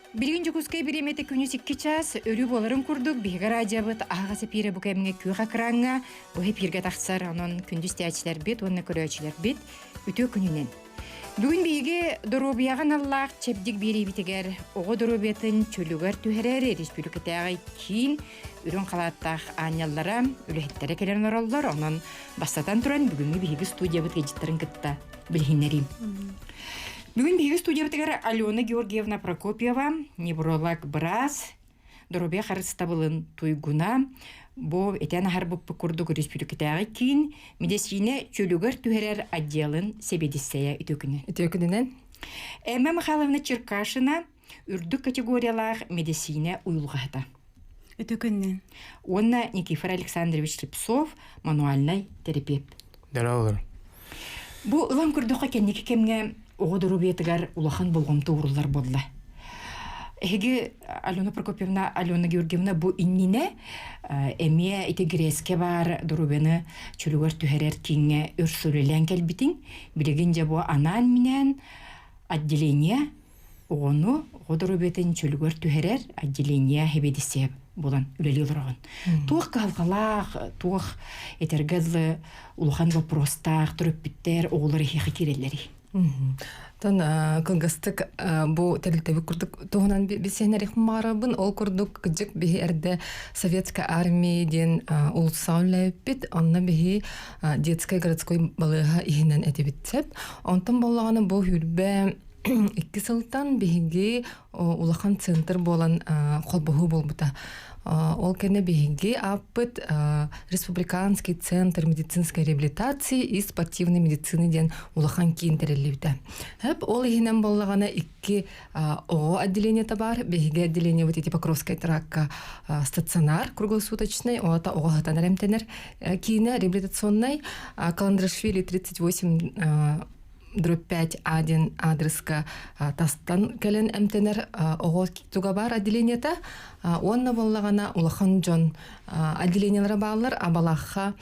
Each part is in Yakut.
Билигин Дьокуускай бириэмэтэ күнүс 2 чаас өрүү буоларын курдук биһиги радиобыт аһаҕас эпиирэ бу кэмҥэ күөх экраҥҥа бу эпииргэ тахсар. Онон күндү истээччилэрбит уонна көрөөччүлэрбит үтүө күнүнэн. Бүгүн биһиги доруобуйаҕа аналлаах чэбдик биэриибитигэр оҕо доруобуйатын чөлүгэр түһэрэр республикатааҕы киин үрүҥ халааттаах аанньаллара үлэһиттэрэ кэлэн олороллор. Онон бастатан туран бүгүҥҥү биһиги студиябыт ыалдьыттарын кытта билиһиннэриим. Бүгүн биһиги студиябытыгар Алена Георгиевна Прокопьева, невролог быраас, доруобуйа харыстабылын туйгуна, бу этэн аһарбыппыт курдук республикатааҕы киин медицина чөлүгэр түһэрэр отделын сэбиэдиссэйэ үтүө күнү. Үтүө күнүнэн. Эмма Михайловна Черкашина үрдүк категориялаах медицина уйулҕаһыта. Үтүө күнүнэн. Уонна Никифор Александрович Слепцов мануальнай терапевт. Дороолор. Бу ылан көрдөххө кэнники кэмҥэ оҕо доруобуйатыгар улахан болҕомто ууруллар буолла. Эһиги Алена Прокопьевна, Алена Георгиевна бу иннинэ эмиэ ити Грецкэ баар доруобуйаны чөлүгэр түһэрэр кииҥҥэ өр сыл үлэлээн кэлбитиҥ. Билигин дьэ бу анаан-минээн отделение оҕону оҕо доруобуйатын чөлүгэр түһэрэр отделение сэбиэдиссэйэ буолан үлэлии олороҕун. Туох кыһалҕалаах, туох этэргэ дылы улахан вопростаах төрөппүттэр оҕолор эһиэхэ киирэллэрий? Тон кылгастык бу тэрилтэбит курдук туһунан билсиһинэрих маарабын. Ол курдук кыдьык биһи эрдэ Советская армия диэн улуссаҕа үлэлээбиппит. Онно биһи детскай городской балыыһа иһинэн этибит сөп. Онтон боллоҕуна бу хүрбэ Икки сылтан биһиги улахан центр буолан холбоһуу буолбута. Ол кэннэ биһиги ааппыт Республиканский центр медицинской реабилитации и спортивной медицины диэн улахан киин тэриллибитэ. Хэп ол иһинэн буоллаҕына икки оҕо отделениета баар. Биһиги отделениебыт ити Покровскай тракка стационар круглосуточный, оҕото оҕо сытан эмтэнэр киинэ реабилитационный. Каландрашвили 38 дробь 5 А диэн аадырыска тастан кэлэн эмтэнэр оҕо туга баар отделениета уонна буоллаҕына улахан дьон отделениелара бааллар Абалаахха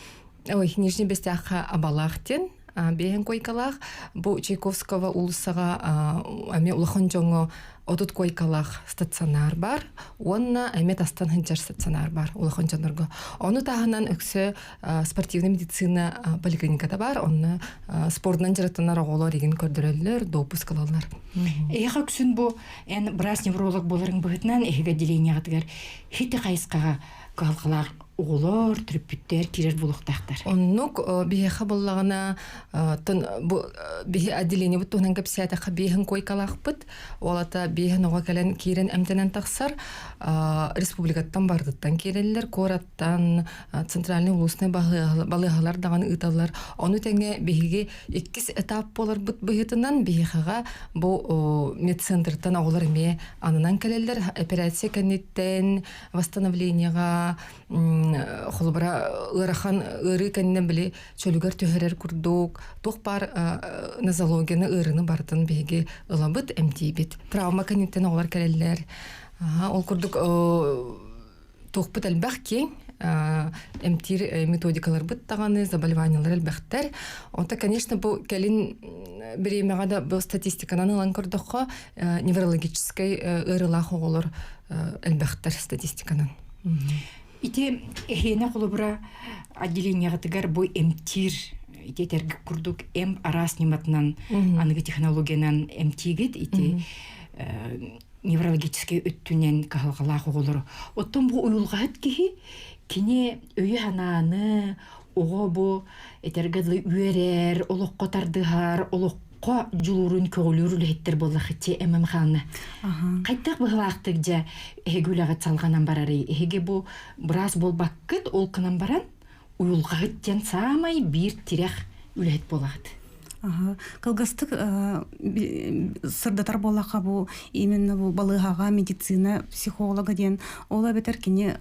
ой Нижний Бестяхха Абалаах диэн биэһин койкалаах бу Чайковского уулуссаҕа эмиэ улахан дьоҥҥо 30 койкалаах стационар бар уонна эмиэ тастан сылдьар стационар бар улахан дьоннорго. Ону таһынан өксө спортивная медицина поликлиниката бар, онно спордунан дьарыктанар оҕолор игин көрдөрөллөр, допуск ылаллар. Эһиэхэ үксүн бу эн быраас-невролог буоларыҥ быһыытынан эһиги отделениеҕытыгар хити хайысхаҕа кыһалҕалаах оҕолор, төрөппүттэр киирэр буолуохтаахтар. Оннук биһиэхэ буоллаҕына бу биһи отделениебыт туһунан кэпсээтэххэ биэһин койкалаахпыт. Ол ата биэһин оҕо кэлэн киирэн эмтэнэн тахсар. Республикаттан бардыттан киирэллэр, куораттан центральный улуусный балыыһалар даҕаны ыыталлар. Ону тэҥэ биһиги иккис этап буоларбыт быһыытынан биһиэхэҕэ бу медцентртан оҕолор эмиэ ананан кэлэллэр. Операция кэнниттэн восстановлениеҕа холобура ыарахан ыарыы кэннэ били чөлүгэр түһэрэр курдук туох баар нозологияны ыарыыны барытын биһиги ылабыт эмтиибит травма кэнниттэн оҕолор кэлэллэр ол курдук туохпут элбэх киэҥ эмтиир методикаларбыт даҕаны заболеваниялар элбэхтэр онто конечно бу кэлин бириэмэҕэ да бу статистиканан ылан көрдөххө неврологическай ыарыылаах оҕолор элбэхтэр статистиканан. Ити эһиэнэ холобура отделениеҕытыгар бу эмтиир ити этэргэ курдук эм араас ньыматынан аныгы технологиянан эмтиигит ити неврологическай өттүнэн кыһалҕалаах оҕолору. Оттон бу уйулҕаһыт киһи кини өйү-санааны оҕо бу этэргэ дылы үөрэр, олоххо тардыһар, олоххо дьулуурун көҕүлүүр үлэһиттэр буоллаххытчы ММХ-ны. Хайдах быһылаахтык дьэ эһиги үлэҕит салҕанан барарый? Эһиги бу быраас буолбаккыт, ол гынан баран уйулҕаһыт диэн саамай биир тирэх үлэһит буолаҕыт. Кылгастык сырдатар буоллахха бу именно бу балыыһаҕа медицина психолога диэн ол эбэтэр кини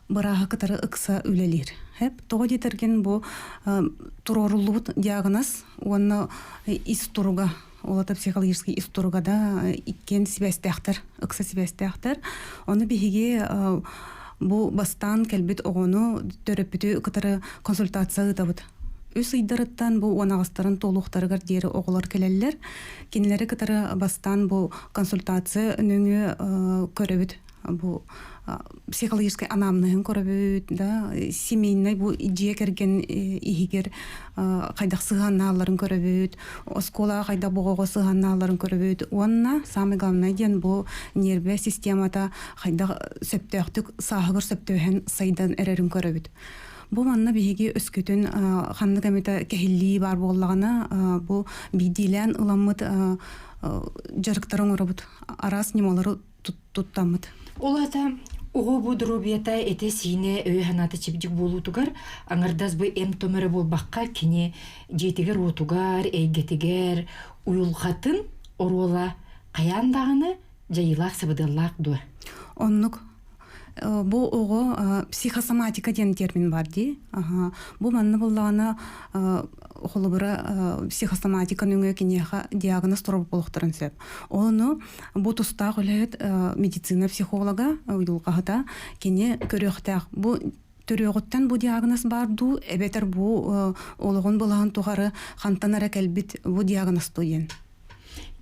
бырааһы кытары ыкса үлэлиир. Хэп тоҕо диэтэргин бу туруоруллубут диагноз уонна ис туруга ол ата психологический ис туруга да иккиэн сибээстээхтэр, ыкса сибээстээхтэр. Ону биһиги бу бастаан кэлбит оҕону төрөппүтү кытары консультация ыытабыт. Үс ыйдарыттан бу 18-тарын туолуохтарыгар диэри оҕолор кэлэллэр. Кинилэри кытары бастаан бу консультация нөҥүө көрөбүт. Бу психологическай анамнеһын көрөбүт, да, семейнай бу дьиэ кэргэн иһигэр хайдах сыһыаннаалларын көрөбүт, оскуолаҕа хайдах оҕоҕо сыһыаннаалларын көрөбүт уонна самый главное диэн бу нервэ системата хайдах сөптөөхтүк сааһыгар сөптөөһөн сайдан эрэрин көрөбүт. Бу манна биһиги өскөтүн ханнык эмитэ кэһиллии баар буоллаҕына, бу биирдиилээн ыламмыт дьарыктары оҥоробут, араас ньымалары туттаммыт. Ол аата оҕо бу доруобуйата этэ-сиинэ өйө-санаата чэбдик буолуутугар аҥардас бу эм-том эрэ буолбакка кини дьиэтигэр-уотугар, эйгэтигэр уйулҕатын оруола хайаан даҕаны дьайыылаах сабыдыаллаах дуо? Оннук. Бу оҕо психосоматика диэн термин бар дии. Бу манна буллаҕына холобура психосоматика нөҥүө киниэхэ диагноз туруорбут буолуохтарын сөп. Ону бу тустаах үлэһит медицина психолога уйулҕаһыта кини көрүөхтээх. Бу төрүөҕүттэн бу диагноз баар дуу, эбэтэр бу олоҕун былаһын тухары хантан эрэ кэлбит бу диагноз дуу диэн.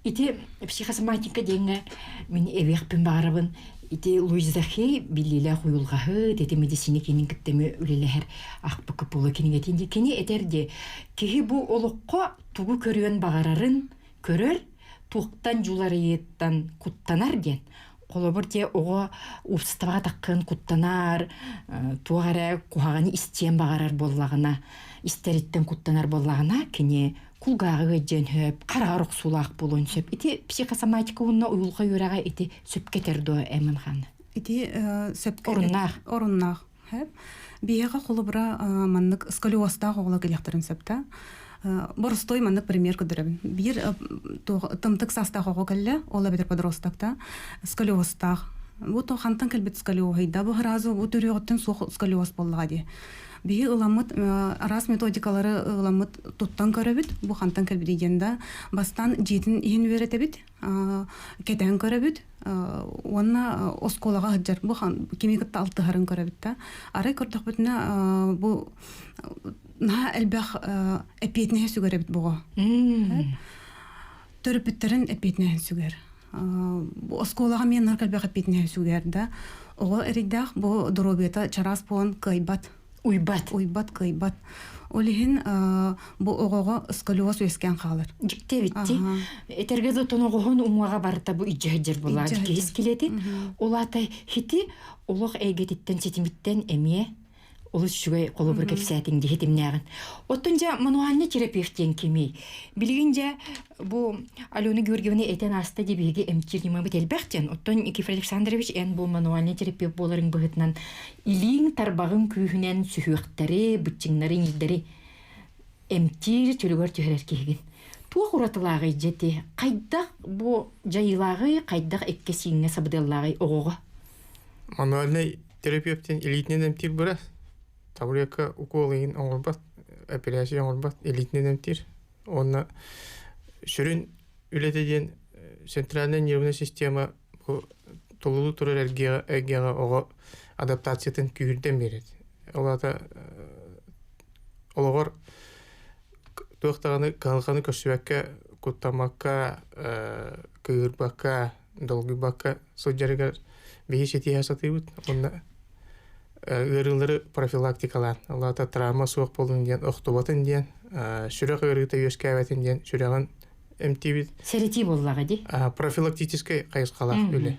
Ити психосоматика диэҥҥэ мин эбиэхпин баҕарабын. Ити Луиза Хей биллиилээх уйулҕаһыт, ити медицина киинин кытта эмиэ үлэлэһэр ахпыкы пула кинигэтин дии. Кини этэр дии, киһи бу олоххо тугу көрүөн баҕарарын көрөр, туохтан дьуларыйыттан куттанар диэн. Холобур дии оҕо уопсастыбаҕа таххыан куттанар, туох эрэ куһаҕаны истиэн баҕарар буоллаҕына, истэриттэн куттанар буоллаҕына, кини кулгааҕы ыалдьыан сөп, хараҕар охсуулаах буолуон сөп. Ити психосоматика уонна уйулҕа үөрэҕэ ити сөпкө этэр дуо Эмин хаан? Ити сөпкө Оруннаах. Оруннаах. Биһиэхэ холобура маннык сколиозтаах оҕолор кэлиэхтэрин сөп да. Боростой маннык пример көрдөрөбүн. Биир тымтык саастаах оҕо кэллэ, ол эбэтэр подросток да, сколиозтаах. Бу то хантан кэлбит сколиоһый да, бу сразу бу төрүөҕүттэн суох сколиоз буоллаҕа дии. Биһи ыламмыт араас методикалары ыламмыт туттан көрөбүт, бу хантан кэлбитий диэн да, бастаан дьиэтин иһин үөрэтэбит, кэтээн көрөбүт уонна оскуолаҕа сылдьар бу кими кытта алтыһарын көрөбүт да. Арай көрдөхпүтүнэ бу наһаа элбэх эппиэтинэһи сүгэр эбит буҕа. Төрөппүттэрин эппиэтинэһин сүгэр. Оскуолаҕа мен нар элбэх эппиэтинэһи сүгэр да. Оҕо эрийдээх бу доруобуйата чараас буолан кыайбат. Уйбат. Уйбат, кыайбат. Ол иһин бу оҕоҕо сколиоз үөскээн хаалар. Дьикти эбитти. Этэргэ да тоноҕоһун уҥуоҕа барыта бу идьэһдьэр буолаа киһи скелетин. Ол аата хити олох эйгэтиттэн ситимиттэн эмиэ олус үчүгэй холобур кэпсээтиҥ дии хитимнээҕин. Оттон дьэ мануальный терапевт диэн кимий? Билигин дьэ бу Алена Георгиевна этэн ааста дии биһиги эмтиир ньымабыт элбэх диэн. Оттон Никифор Александрович эн бу мануальный терапевт буоларыҥ быһыытынан илииҥ тарбаҕыҥ күүһүнэн сүһүөхтэри, быччыҥнары, иҥиирдэри эмтиир, чөлүгэр түһэрэр киһигин. Туох уратылааҕый дьэ ити? Хайдах бу дьайыылааҕый, хайдах эккэ-сииҥҥэ сабыдыаллааҕый оҕоҕо? Мануальнай терапевтин илиитинэн эмтиир быраас. Таблетка укуол иһин оҥорбот, эпэрээссийэ оҥорбот, илиитинэн эмтиир. Уонна сүрүн үлэтэ диэн центральная нервная система бу тулулуу турар эргиэҕэ оҕо адаптациятын күүһүрдэн биэрэр. Ол аата олоҕор туох даҕаны кыһалҕаны көрсүбэккэ, куттаммакка, кыыһырбакка, долгуйбакка сылдьарыгар биһи ситиһэ сатыыбыт уонна ыарыылары профилактикалаан, ол аата травма суох буолун диэн, охтубатын диэн, сүрэх ыарыыта үөскээбэтин диэн сүрэҕин эмтиибит. Сэрэтии буоллаҕа дии. Профилактическай хайысхалаах үлэ.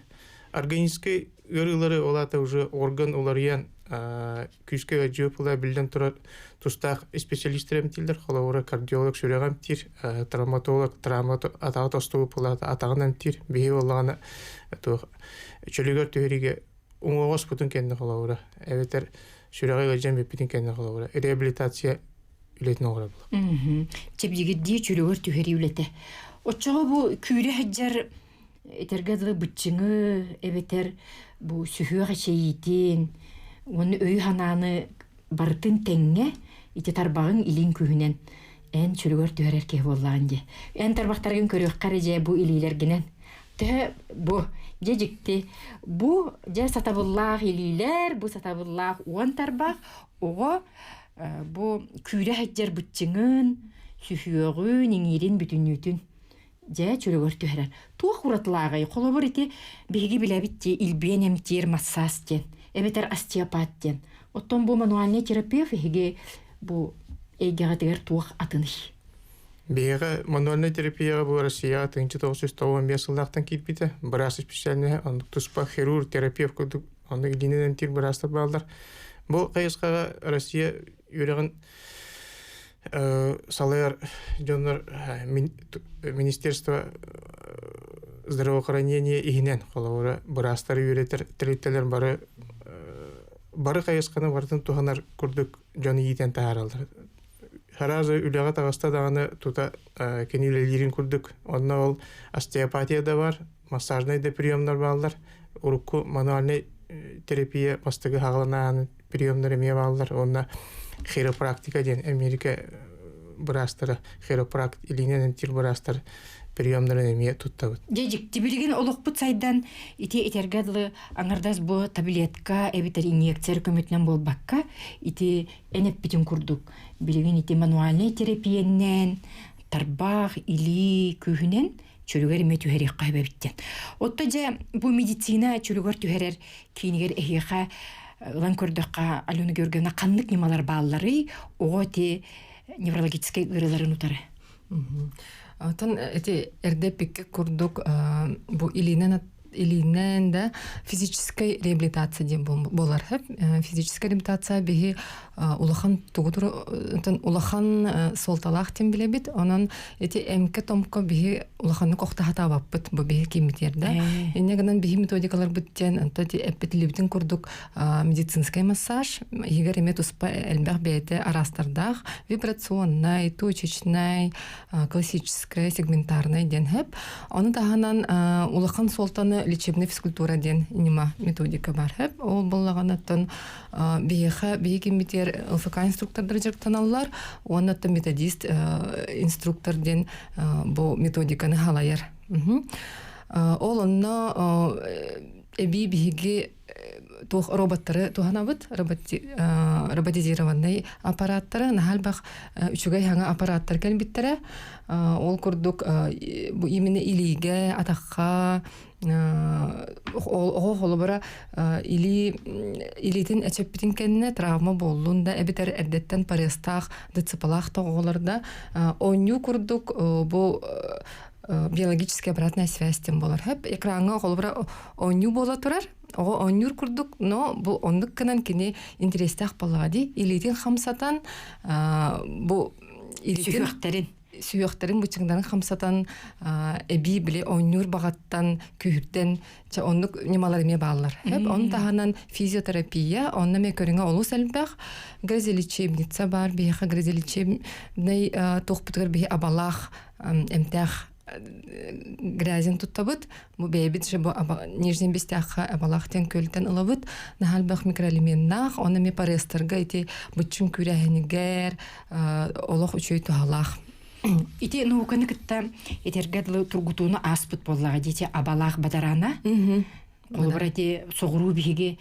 Органическай ыарыылары ол аата уже орган уларыйан күүскэ ыалдьыы була биллэн турар тустаах исписэлиистэр эмтииллэр. Холобура, кардиолог сүрэҕи эмтиир, травматолог травма атаҕа тостубут буолаата атаҕын эмтиир. Биһи буоллаҕына туох чөлүгэр түһэриигэ уҥуоҕа оспутун кэннэ холобура, эбэтэр сүрэҕи ыалдьан бүппүтүн кэннэ холобура, реабилитация үлэтин оҥоробут. Чэбдигирдии чөлүгэр түһэрии үлэтэ. Оччоҕо бу күүрэ сылдьар этэргэ дылы быччыҥы эбэтэр бу сүһүөх эчэйиитин уонна өйү-санааны барытын тэҥҥэ ити тарбаҕыҥ илииҥ күүһүнэн эн чөлүгэр түһэрэр киһи буоллаҕын дии. Эн тарбахтаргын көрүөххэ эрэ дьэ бу илиилэргинэн. Төһө бу дьэ дьикти бу дьэ сатабыллаах илиилэр, бу сатабыллаах уон тарбах оҕо. Бу күүрэ сылдьар быччыҥын, сүһүөҕүн, иҥиирин бүтүннүүтүн дьэ чөлүгэр түһэрэр. Туох уратылааҕый? Холобур ити биһиги билэбит дии илбиэн эмтиир массаас диэн, эбэтэр остеопат диэн. Оттон бу мануальнай терапевт эһиги бу эйгэҕитигэр туох атыный? Биһиэхэ мануальнай терапияҕа бу Россияҕа 1995 сыллаахтан киирбитэ. Быраас специальноһа оннук туспа хирург, терапевт курдук оннук илиинэн эмтиир быраастар бааллар. Бу хайысхаҕа Россия үөрэҕин салайар дьоннор Министерство здравоохранения иһинэн холобура быраастары үөрэтэр тэрилтэлэр бары бары хайысханы барытын туһанар курдук дьону иитэн таһаараллар. Сразу үлэҕэ таҕыста даҕаны тута кини үлэлиирин курдук. Онно ол остеопатия да бар, массажнай да приемнар бааллар. Урукку мануальнай терапия бастакы хаҕаланаан приемнар эмиэ бааллар. Уонна хиропрактика диэн Америка быраастара хиропракт илиинэн эмтиир быраастар приемнарын эмиэ туттабыт. Дьэ дьикти билигин олохпут сайдан ити этэргэ дылы аҥардас бу таблетка эбэтэр инъекция көмөтүнэн буолбакка ити эн эппитин курдук билигин ити мануальнай терапияннан тарбах илии күүһүнэн чөлүгэр эмиэ түһэриэххэ сөбөбүттэн. Отто дьэ бу медицина чөлүгэр түһэрэр киинигэр эһиэхэ ылан көрдөххө Алена Георгиевна ханнык ньымалар баалларый оҕо ити неврологическай ыарыыларын утары? Оттон ити эрдэ эппиккэ курдук бу илиинэн илиинэн да физическая реабилитация диэн буолар физическая реабилитация биһи улахан тугу улахан суолталаах диэн билэбит онон ити эмкэ-томко биһи улаханнык охтоһатаабаппыт бу биһи кииммитигэр да инньэ гынан биһи методикаларбыт диэн онто эппитилибитин курдук медицинскэй массаж иһигэр эмиэ туспа элбэх бэйэтэ араастардаах вибрационнай точечнай классическая сегментарная диэн хэп ону таһынан улахан суолтаны лечебная физкультура диэн ньыма методика бар хэп ол буоллаҕына биһиэхэ биһи киммитигэр ЛФК инструктордар дьарыктаналлар уонна методист инструктор диэн бу методиканы халайар ол онно эбии биһиги туох роботтары туһанабыт роботизированный аппараттары наһаа элбэх үчүгэй хаҥа аппараттар кэлбиттэрэ ол курдук бу именно илиигэ атахха оҕо холобура илии илиитин эчэппитин кэннэ травма буоллун да эбэтэр эрдэттэн парезтаах дцп-лаах да оҕолор да оонньуу курдук бу биологическая обратная связь диэн буолар хөп экраҥҥа холобура оонньуу буола турар оҕо оонньуур курдук но бу оннук гынан кини интэриэстээх буоллаҕа дии илиитин хамсатан бу илиитин сүһүөхтэрин сүһүөхтэрин быччыҥнарын хамсатан эбии били оонньуур баҕаттан күүһүрдэн чэ оннук ньымалар эмиэ бааллар он таһынан физиотерапия онно эмиэ көрүҥэ олус элбэх грязелечебница баар биһиэхэ грязелечебнай туохпутугар биһи абалаах эмтээх грязин туттабыт. Бу бэйэбит же бу Нижний Бестяхха абалаах диэн көлтөн ылабыт. Наһаа элбэх микроэлеменнаах, оны эми парезтарга ити быччын күүрэһинигэр олох үчүгэй туһалаах. Ити науканы кытта этэргэ дылы тургутууну ааспыт буоллаҕа дии абалаах бадарана. Холобура ити соҕуруу биһиги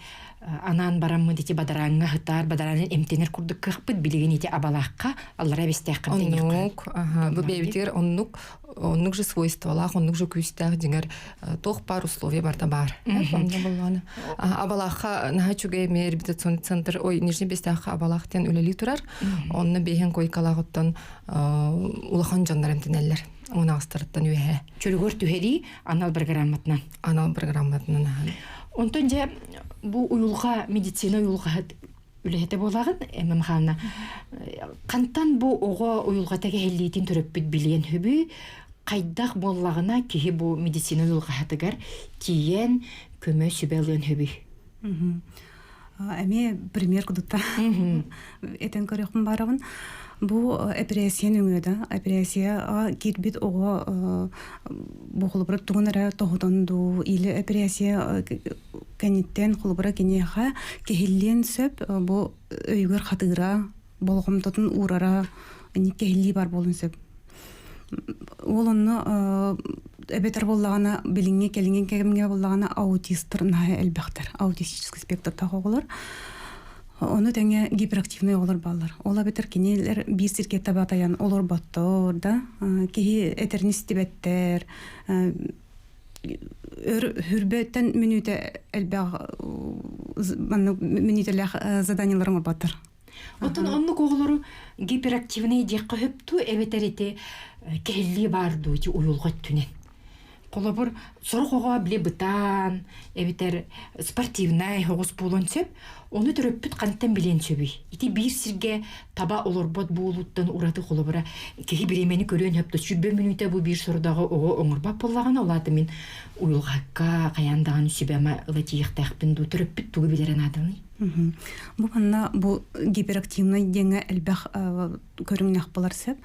анаан бараммыт ити бадарааҥҥа сытаар, бадараанын эмтэнэр курдук кыахпыт билигин ити абалаахха аллара бэстээххэ Оннук, аха, бу бэйэбитигэр оннук оннук же свойстволаах, оннук же күүстээх дьиҥэр туох баар условия барда баар. Онно боллоҕуна. Абалаахха наһаа үчүгэй эмиэ реабилитационный центр, ой, Нижний Бестээххэ Абалаах диэн үлэлии турар. Онно биэһин койкалаах оттон улахан дьоннор эмтэнэллэр. Унаҕастарыттан үөһэ. Чөлүгэр түһэрии анал программатынан. Анал программатынан ахан. Онтон дьэ бу уйулҕа медицина уйулҕаһыт үлэһитэ буолаҕын Эмма Михайловна. Хантан бу оҕо уйулҕата кэһиллиитин төрөппүт билиэн сөбүй? Хайдах буоллаҕына киһи бу медицина уйулҕаһытыгар тиийэн көмө сүбэ ылыан сөбүй? Эмиэ пример кудутта этэн көрүөхпүн баарабын. Бу эпэрээссийэ нөҥүө да эпэрээссийэ киирбит оҕо бу холобура тугун эрэ тоһутан дуу или эпэрээссийэ кэнниттэн холобура киниэхэ кэһиллиэн сөп бу өйүгэр хатыыра болҕомтотун уурара кэһиллии бар буолуон сөп. Ол онно эбэтэр буоллаҕына билиҥҥи кэлиҥҥи кэмҥэ буоллаҕына аутистар наһаа элбэхтэр аутистический спектрдаах оҕолор. Ону тэҥэ гиперактивнай оҕолор бааллар. Ол эбэтэр кинилэр биир сиргэ табатайан олорботтор да, киһи этэрин истибэттэр, өр хүрбэттэн мүнүүтэ элбэх маннык мүнүүтэлээх заданиеларын оҥорботтор. Оттон оннук оҕолору гиперактивнай диэххэ сөп дуу эбэтэр ити кэһиллии баар дуу ити уйулҕа өттүнэн? Холобур, сорох оҕо били бытаан эбэтэр спортивнай оҕус буолуон сөп. Ону төрөппүт хантан билиэн сөбүй? Ити биир сиргэ таба олорбот буолууттан ураты холобура киһи бириэмэни көрүөн сөп да 20 мүнүүтэ бу биир сорудаҕы оҕо оҥорбот буоллаҕына, ол аата мин уйулҕакка хайаан даҕаны сүбэ-ама ыла тиийиэхтээхпин дуу, төрөппүт тугу билэрэ нааданый? Бу манна бу гиперактивнай диэҥҥэ элбэх көрүҥнээх буолар сөп.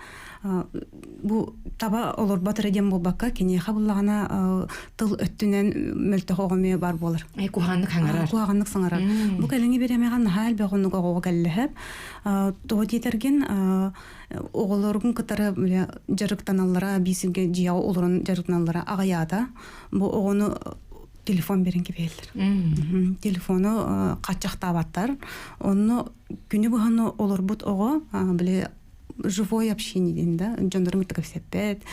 Бу таба олорбот эрэ диэн буолбакка, киниэхэ буллаҕына тыл өттүнэн мөлтөх оҕо эмиэ баар буолар. Куһаҕаннык саҥарар. Куһаҕаннык саҥарар. Бу кэлиҥҥи бириэмэҕэ наһаа элбэх оннук оҕоҕо кэллэһэп. Тоҕо диэтэргин оҕолорун кытары дьарыктаналлара, биир сиргэ дьиэҕэ олорон дьарыктаналлара аҕыйаата. Бу оҕону телефон берин кэбиһэллэр. Телефону хаччахтаабаттар. Онно күнү быһаны олорбут оҕо били живой общение диэн да дьоннорун кытта кэпсэппэт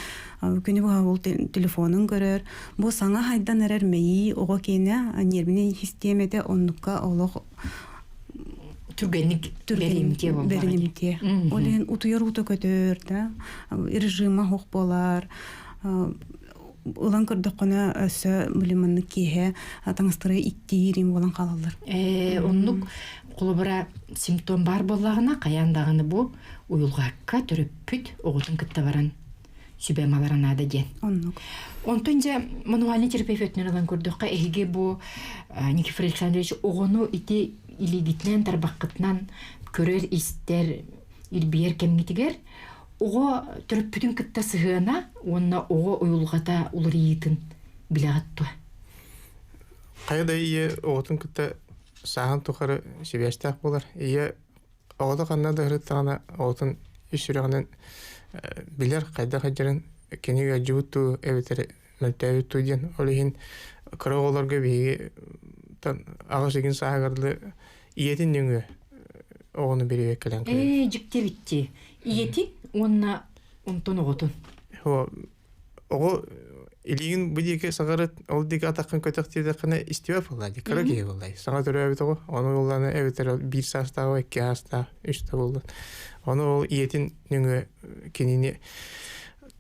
күнү быһа ол телефонун көрөр бу саҥа хайдан эрэр мэйии оҕо киэнэ нервнэй систиэмэтэ оннукка олох түргэнник бэримтиэ бэринимтиэ ол иһин утуйар уута көтөр да режима суох буолар ылан көрдөххүнэ өссө били маннык киэһэ таҥастары иттиир им буолан хаалаллар. Ээ, оннук холобура симптом баар буоллаҕына хайаан даҕаны бу уйулҕакка төрөппүт оҕотун кытта баран сүбэ малара наада диэн. Оннук. Онтон дьэ мануальный терапевт өттүнэн ылан көрдөххө эһиги бу Никифор Александрович оҕону ити илиигитинэн тарбаххытынан көрөр истэр илбийэр кэмҥитигэр Оҕо төрөппүтүн кытта сыһыана уонна оҕо уйулҕата уларыйыытын билэҕит дуо? Хайа да ийэ оҕотун кытта сааһын тухары сибээстээх буолар. Ийэ оҕото ханна да сырыттаҕына оҕотун ис сүрэҕинэн билэр хайдах сылдьарын кини ыалдьыбыт дуу эбэтэр мөлтөөбүт дуу диэн. Ол иһин кыра оҕолорго биһиги аҕыс игин сааһыгар дылы ийэтин нөҥүө оҕону бирибэккэлэн Ээ, дьикти эбитти. Ийэтин уонна онтон оҕотун. Оҕо илиигин бу диэки саҕарыт, ол диэки атаххын көтөх диэтэххинэ истибэт буоллаа дии, кыра киһи буоллаа. Саҥа төрөөбүт оҕо, ону буоллаҕына эбэтэр биир саастаах, икки саастаах, үс да буоллун. Ону ол ийэтин нөҥүө кинини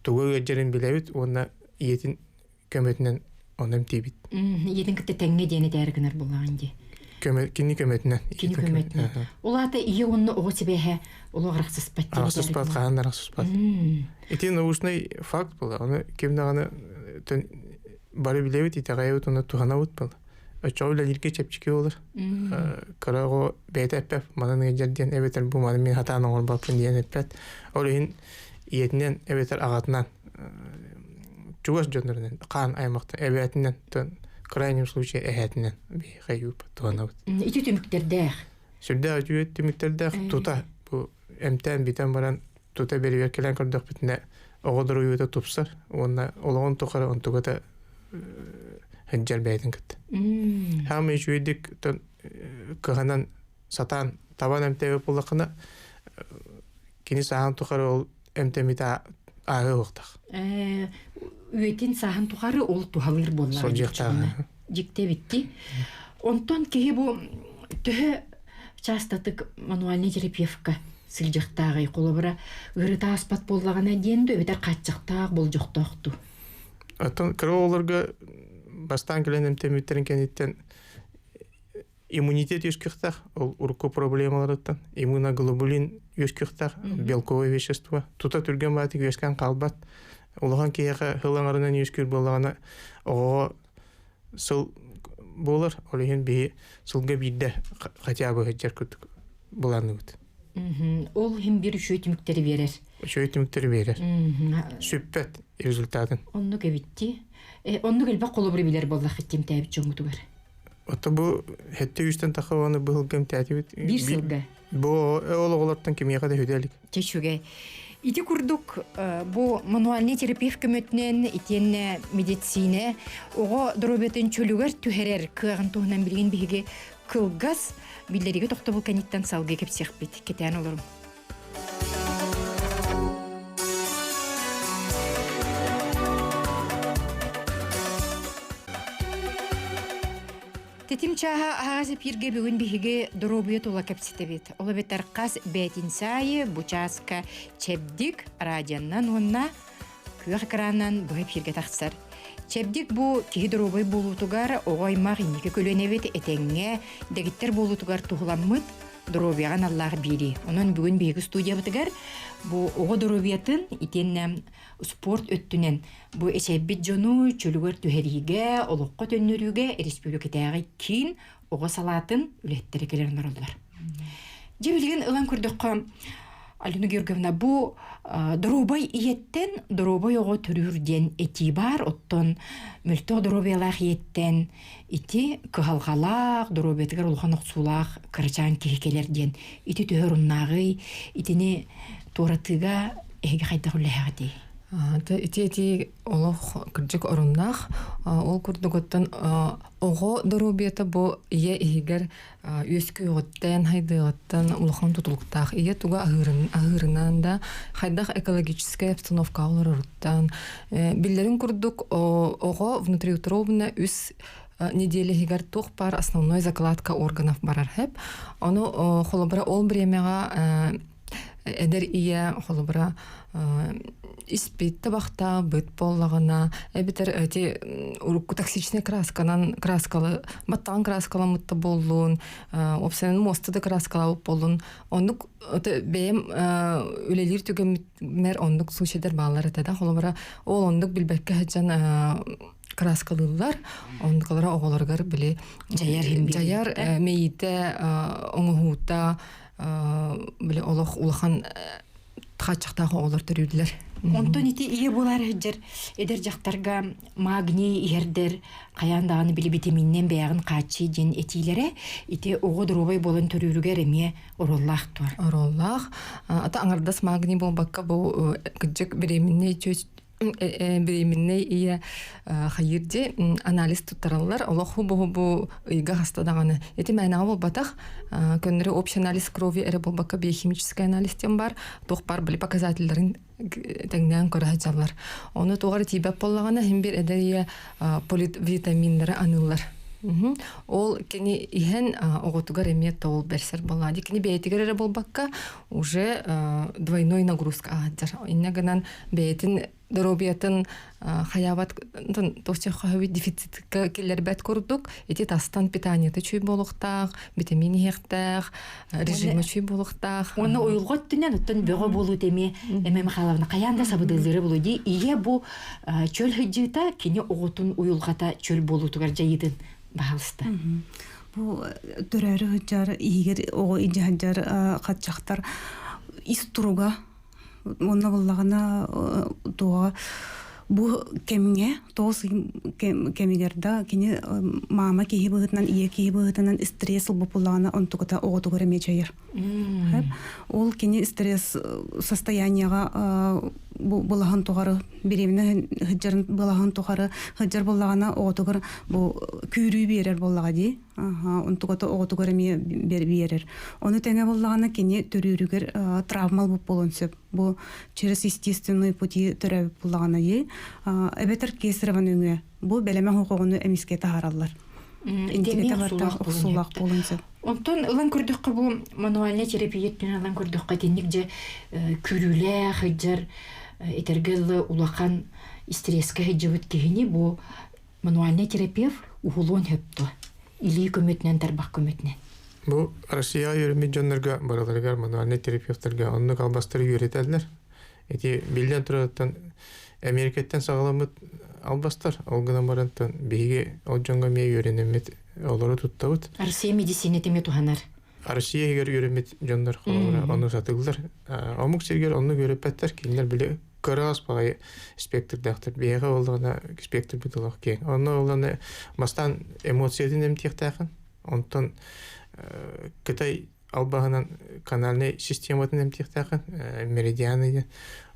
тугу ыалдьарын билэбит уонна ийэтин көмөтүнэн ону эмтиибит. Ийэтин кытта тэҥҥэ диэн этээри гынар буоллаҕын дии. Көмө, кини көмөтүнэн. Кини көмөтүнэн. Ол аата ийэ уонна оҕо сибээһэ олох арахсыспат. Арахсыспат, хаһан да арахсыспат. Ити научный факт була. Оны ким даҕаны бары билэбит, итэҕэйэбит, уонна туһанабыт була. Оччоҕо үлэлииргэ чэпчэки болар. Кыра оҕо бэйэтэ эппэт, манан ыалдьар диэн эбэтэр бу маны мин хатаан оҥорбоппун диэн эппэт. Ол иһин ийэтинэн эбэтэр аҕатынан чугас дьоннорунан хаан аймахтан эбээтинэн крайнем случае эһээтинэн биһиэхэ туһанабыт. Ити түмүктэрдээх. Сүрдээх үчүгэй түмүктэрдээх тута бу эмтээн бүтэн баран тута бэрэбиэркэлээн көрдөхпүтүнэ оҕо доруобуйата тупсар уонна олоҕун тухары онтугата сылдьар бэйэтин кытта. Хаамай үчүгэйдик кыһанан сатаан табан эмтээбит буоллаххына кини сааһын тухары ол эмтэммитэ ааһыа уохтаах. Үйэтин сааһын тухары ол туһалыыр буоллаҕа. Сылдьыахтааҕа. Дьикти эбитти. Онтон киһи бу төһө частатык мануальнай терапевка сылдьыахтааҕый холобура ыарыта ааспат буоллаҕына диэн дуу эбэтэр хааччахтаах болдьохтоох дуу? Оттон кыра оҕолорго бастаан кэлэн эмтэммиттэрин кэнниттэн иммунитет үөскүөхтээх, ол урукку проблемаларыттан иммуноглобулин үөскүөхтээх, белковое вещество тута түргэн баатык үөскээн хаалбат. Улахан киһиэхэ сыл аҥарынан үөскүүр буоллаҕына, оҕоҕо сыл буолар, ол иһин биһи сылга биирдэ хотя бы сылдьар курдук былаанныыбыт. Ол иһин биир үчүгэй түмүктэри биэрэр. Үчүгэй түмүктэри биэрэр. Сүппэт результатын. Оннук эбитти. Оннук элбэх холобуру билэр буоллаххыт тимтээбит дьоҥҥутугар. Ото бу хетте үстэн тахабаны быһылгам тээтибит. Биир сылга. Бу ол оҕолортон кимиэхэ да хүдэ илик. Чэ үчүгэй. Ити курдук бу мануальнай терапевт көмөтүнэн итиэннэ медицинэ оҕо доруобуйатын чөлүгэр түһэрэр кыаҕын туһунан билигин биһиги кылгас биллэриигэ тохтобул кэнниттэн салгыы кэпсиэхпит. Кэтээн олоруҥ. Тэтим чааһа аһаҕас эпииргэ бүгүн биһиги доруобуйа тула кэпсэтэбит. Ол эбэтэр хас бээтинсэ аайы бу чааска Чэбдик радионан уонна күөх экранынан быһа эпииргэ тахсар. Чэбдик бу киһи доруобай буолуутугар оҕо аймах инники көлүөнэбит этэҥҥэ дэгиттэр буолуутугар туһуламмыт доруобуйаҕа аналлаах биэрии. Онон бүгүн биһиги студиябытыгар бу оҕо доруобуйатын итиэннэ спорт өттүнэн бу эчэйбит дьону чөлүгэр түһэриигэ, олоххо төннөрүүгэ республикатааҕы киин оҕо салаатын үлэһиттэрэ кэлэн олороллор. Дьэ билигин ылан көрдөххө, Алена Георгиевна, бу доруобай ийэттэн доруобай оҕо төрүүр диэн этии баар, оттон мөлтөх доруобуйалаах ийэттэн ити кыһалҕалаах, доруобуйатыгар улахан охсуулаах кырачаан киһи кэлэр диэн ити төһө оруннааҕый, итини туоратыыга эһиги хайдах үлэһэҕитий? Ити этии олох кырдьык оруннаах. Ол курдук оттон оҕо доруобуйата бу ийэ иһигэр үөскүөҕүттэн, хайдыаҕыттан улахан тутулуктаах. Ийэ туга аһыырынан да, хайдах экологическай обстановкаҕа олороруттан. Биллэрин курдук, оҕо внутриутробно үс неделя иһигэр туох баар основной закладка органов барар хэп. Ону холобура ол бириэмэҕэ эдэр ийэ холобура испит табахта быт буоллаҕына эбэтэр эти урукку токсичный красканан краскалы баттаҕын краскаламмыт да буоллун уопсайынан муоста да краскалаабыт буоллун оннук бэйэм үлэлиир түгэммэр оннук случайдар бааллар этэ да холобура ол оннук билбэккэ сылдьан краскалыыллар оннукалара оҕолоругар били дьайар дьайар мэйиитэ оҥоһуута били олох улахан хааччахтаах оҕолор төрүүллэр. Онтон ити ийэ буолар сылдьар эдэр дьахтарга магний иһэрдэр хайаан даҕаны били витаминнэн бэйэҕин хааччый диэн этиилэрэ ити оҕо доруобай буолан төрүүрүгэр эмиэ оруоллаах туор. Оруоллаах. Ата аҥардас магний буолбакка бу кырдьык беременный беременнэй ийэ хайыыр дии анализ туттараллар олох хубу-хубу ыйга хаста даҕаны ити мээнэҕэ буолбатах көннөрү общий анализ крови эрэ буолбакка биохимический анализ диэн бар туох бар били показателларын тэҥнээн көрө сылдьаллар ону туох эрэ тиийбэт буоллаҕына иһин биир эдэр ийэ поливитаминнары аныыллар ол кини иһэн оҕотугар эмиэ тоол бэрсэр буоллаҕа дии кини бэйэтигэр эрэ буолбакка уже двойной нагрузка аһадьар инньэ гынан бэйэтин доруобуйатын хайаабат туох дефицитка киллэрбэт курдук ити тастан питаниета үчүй буолуохтаах витамин иһиэхтээх режима үчүй буолуохтаах уонна уйулҕа өттүнэн оттон бөҕө буолуу эмиэ эмэ Михайловна хайаан да сабыдыаллыыра буолуо дии ийэ бу чөл сылдьыыта кини оҕотун уйулҕата чөл буолуутугар дьайыытын баһаалыста бу төрөөрү сылдьар иһигэр оҕо илдьэ сылдьар хаччахтар ис туруга Уонна буоллаҕына туоҕа бу кэмҥэ тоҕус кэмигэр да кини маама киһи быһыытынан ийэ киһи быһыытынан стресс ылбыт буоллаҕына онтуката оҕотугар эмиэ дьайар. Ол кини стресс состояниеҕа бу былаһын тухары беременна сылдьарын былаһын тухары сылдьар буоллаҕына оҕотугар бу күүрүү биэрэр буоллаҕа дии. Онтуката оҕотугар эмиэ биэрэр. Ону тэҥэ буоллаҕына кини төрүүрүгэр травма ылбыт буолуон сөп. Бу через естественные пути төрөөбүт буоллаҕына эбэтэр кесарево нөҥүө бу бэлэмэ оҕону эмискэ таһаараллар. Охсуулаах буолуон сөп. Онтон ылан көрдөххө бу мануальнай терапия ылан көрдөххө итинник дьэ күрүүлээх сылдьар этэргэ дылы улахан стресскэ сылдьыбыт киһини бу мануальнай терапевт уһулуон сөп дуо? Илии көмөтүнэн, тарбах көмөтүнэн. Бу Россияҕа үөрэммит дьоннорго барыларыгар мануальнай терапевтарга оннук албастары үөрэтэллэр. Ити биллэн турарыттан Америкаттан саҕаламмыт албастар, ол гынан барантан биһиги ол дьоҥҥо эмиэ үөрэнэммит олору туттабыт. Россия медицинэтэ эмиэ туһанар. Россия иһигэр үөрэммит дьоннор холобура ону сатыыллар. Омук сиригэр оннук үөрэппэттэр, кинилэр били кыраас баҕайы спектрдээхтэр. Биһиэхэ буоллаҕына спектрбит олох киэҥ. Онно буоллаҕына бастаан эмоциятын эмтиэхтээхин. Онтон Кытай албаһынан канальнай систематын эмтиэхтээххин, меридианы диэн.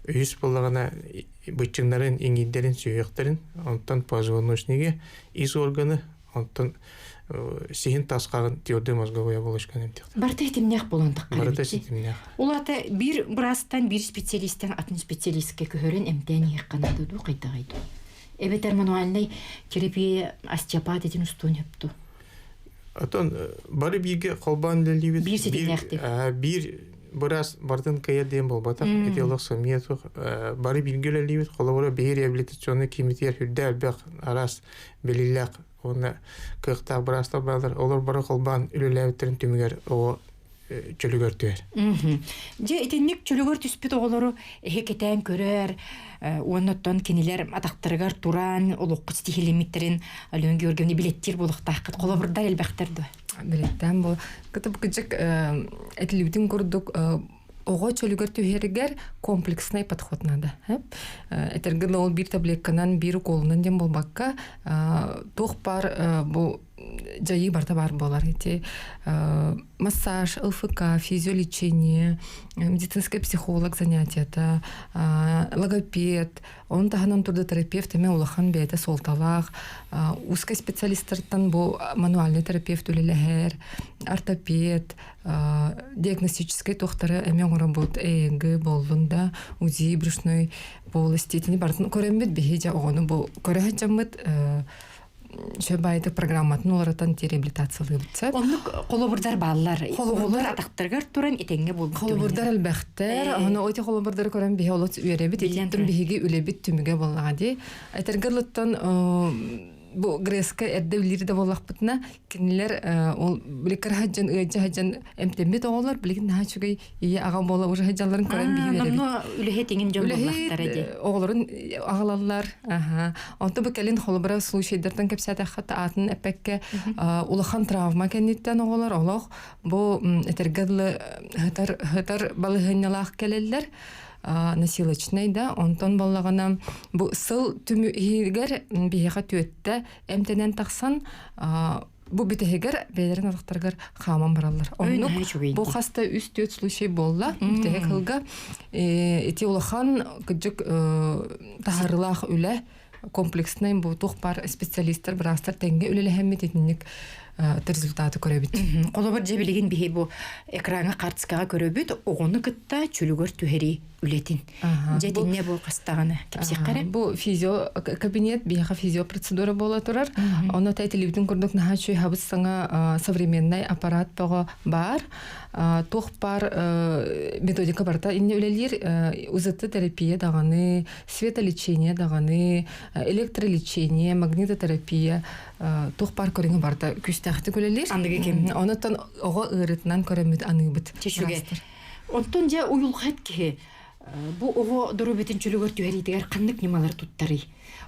Үһүс буоллаҕына быччыҥнарын, иҥиирдэрин, сүһүөхтэрин, онтон позвоночниги, ис органы, онтон сиһин тасхаҕын твердый мозговой оболочканы эмтиэхтэр. Барыта ситимнээх буолан таххар Барыта ситимнээх. Ол аата биир быраастан, биир специалистан атын специалистка көһөрөн эмтээн иһиэххэ наада дуу, хайдаҕай дуу? Эбэтэр мануальнай терапия остеопат этин устуон сөп дуу? Отон бары бииргэ холбоон үлэлиибит. Биир ситимнээхтик. Биир быраас бартын кыайар диэн буолбатах. Ити олох сымыйа суох. Бары бииргэ үлэлиибит. Холобура, биһи реабилитационнай киимитигэр үрдэ элбэх араас билиилээх уонна кыахтаах быраастар бааллар. Олор бары холбоон үлэлээбиттэрин түмүгэр оҕо чөлүгэр түһэр. Дьэ итинник чөлүгэр түспүт оҕолору эһи кэтээн көрөр уонна оттон кинилэр атахтарыгар туран олоххо ситиһилиммиттэрин Алена Георгиевна билэттиир буолуохтааххыт. Холобурдар элбэхтэр дуо? Билэттээн бу кытып кыдьык этилибитин курдук оҕо чөлүгэр түһэригэр комплекснай подход надо. Этэргэ ол биир таблетканан, биир уколунан диэн буолбакка, туох баар бу дьайыы барыта баар буолар. Ити массаж, ЛФК, физиолечение, медицинский психолог занятията, логопед, он таһынан трудотерапевт эмэ улахан бэйэтэ суолталаах, узкай специалистартан бу мануальный терапевт үлэлэһэр, ортопед, диагностическай туохтары эмэ оҥоробут, ЭЭГ буоллун да, УЗИ брюшной полости итини барытын көрөммүт биһи дьэ оҕону бу көрө сылдьаммыт Сөбайты программатын уларытан реабилитациялыыбыт сөп. Оннук холобурдар бааллар. Холобурдар атахтарыгар туран итэнгэ буолбут. Холобурдар элбэхтэр. Аны оти холобурдары көрөн биһи олус үөрэбит. Ититтэн биһиги үлэбит түмүгэ буоллаҕа дии. Этэргэ ылыттан бу Грецка эрдэ үллиир да буоллахпытына кинилэр ол били кыра сылдьан ыалдьа сылдьан эмтэммит оҕолор билигин наһаа үчүгэй ийэ аҕа буола уже сылдьалларын көрөн биһи үөрэбит. Номнуо үлэһит иҥин дьон буоллахтара дии. Оҕолорун аҕалаллар. Аха. Онто бу кэлин холобура случайдартан кэпсээтэххэ аатын эппэккэ улахан травма кэнниттэн оҕолор олох бу этэргэ дылы хытар хытар балаһыанньалаах кэлэллэр насилочнай да онтон боллаҕына бу сыл түмүгэр биһиэхэ түөттэ эмтэнэн тахсан бу бүтэһигэр бэйэлэрин атахтарыгар хааман бараллар. Оннук бу хаста үс түөрт случай буолла бүтэһик сылга ити улахан кыдьык таһарылаах үлэ комплекснай бу туох баар специалистар быраастар тэҥҥэ үлэлэһэммит итинник результаты көрөбүт. Холобур дьэ билигин биһи бу экраҥҥа карточкаҕа көрөбүт оҕону кытта чөлүгэр түһэрии үлэтин. Дьэ итиннэ бу хастаҕына кэпсиэххэ эрэ. Бу физио кабинет биһиэхэ физиопроцедура буола турар. Онно тэтилибитин курдук наһаа үчүгэй хабыс саҥа современный аппарат бөҕө баар. Туох баар методика барыта инне үлэлиир. УЗТ терапия даҕаны, светолечение даҕаны, электролечение, магнитотерапия туох баар көрүҥэ барыта күүстээхтик үлэлиир. Аныгы кэм. Онуттан оҕо ыарыытынан көрөммүт аныыбыт. Чечүгэ. Онтон дьэ уйулҕат киһи бу оҕо доруобуйатын чөлүгэр түһэриитигэр ханнык ньымалары туттарый?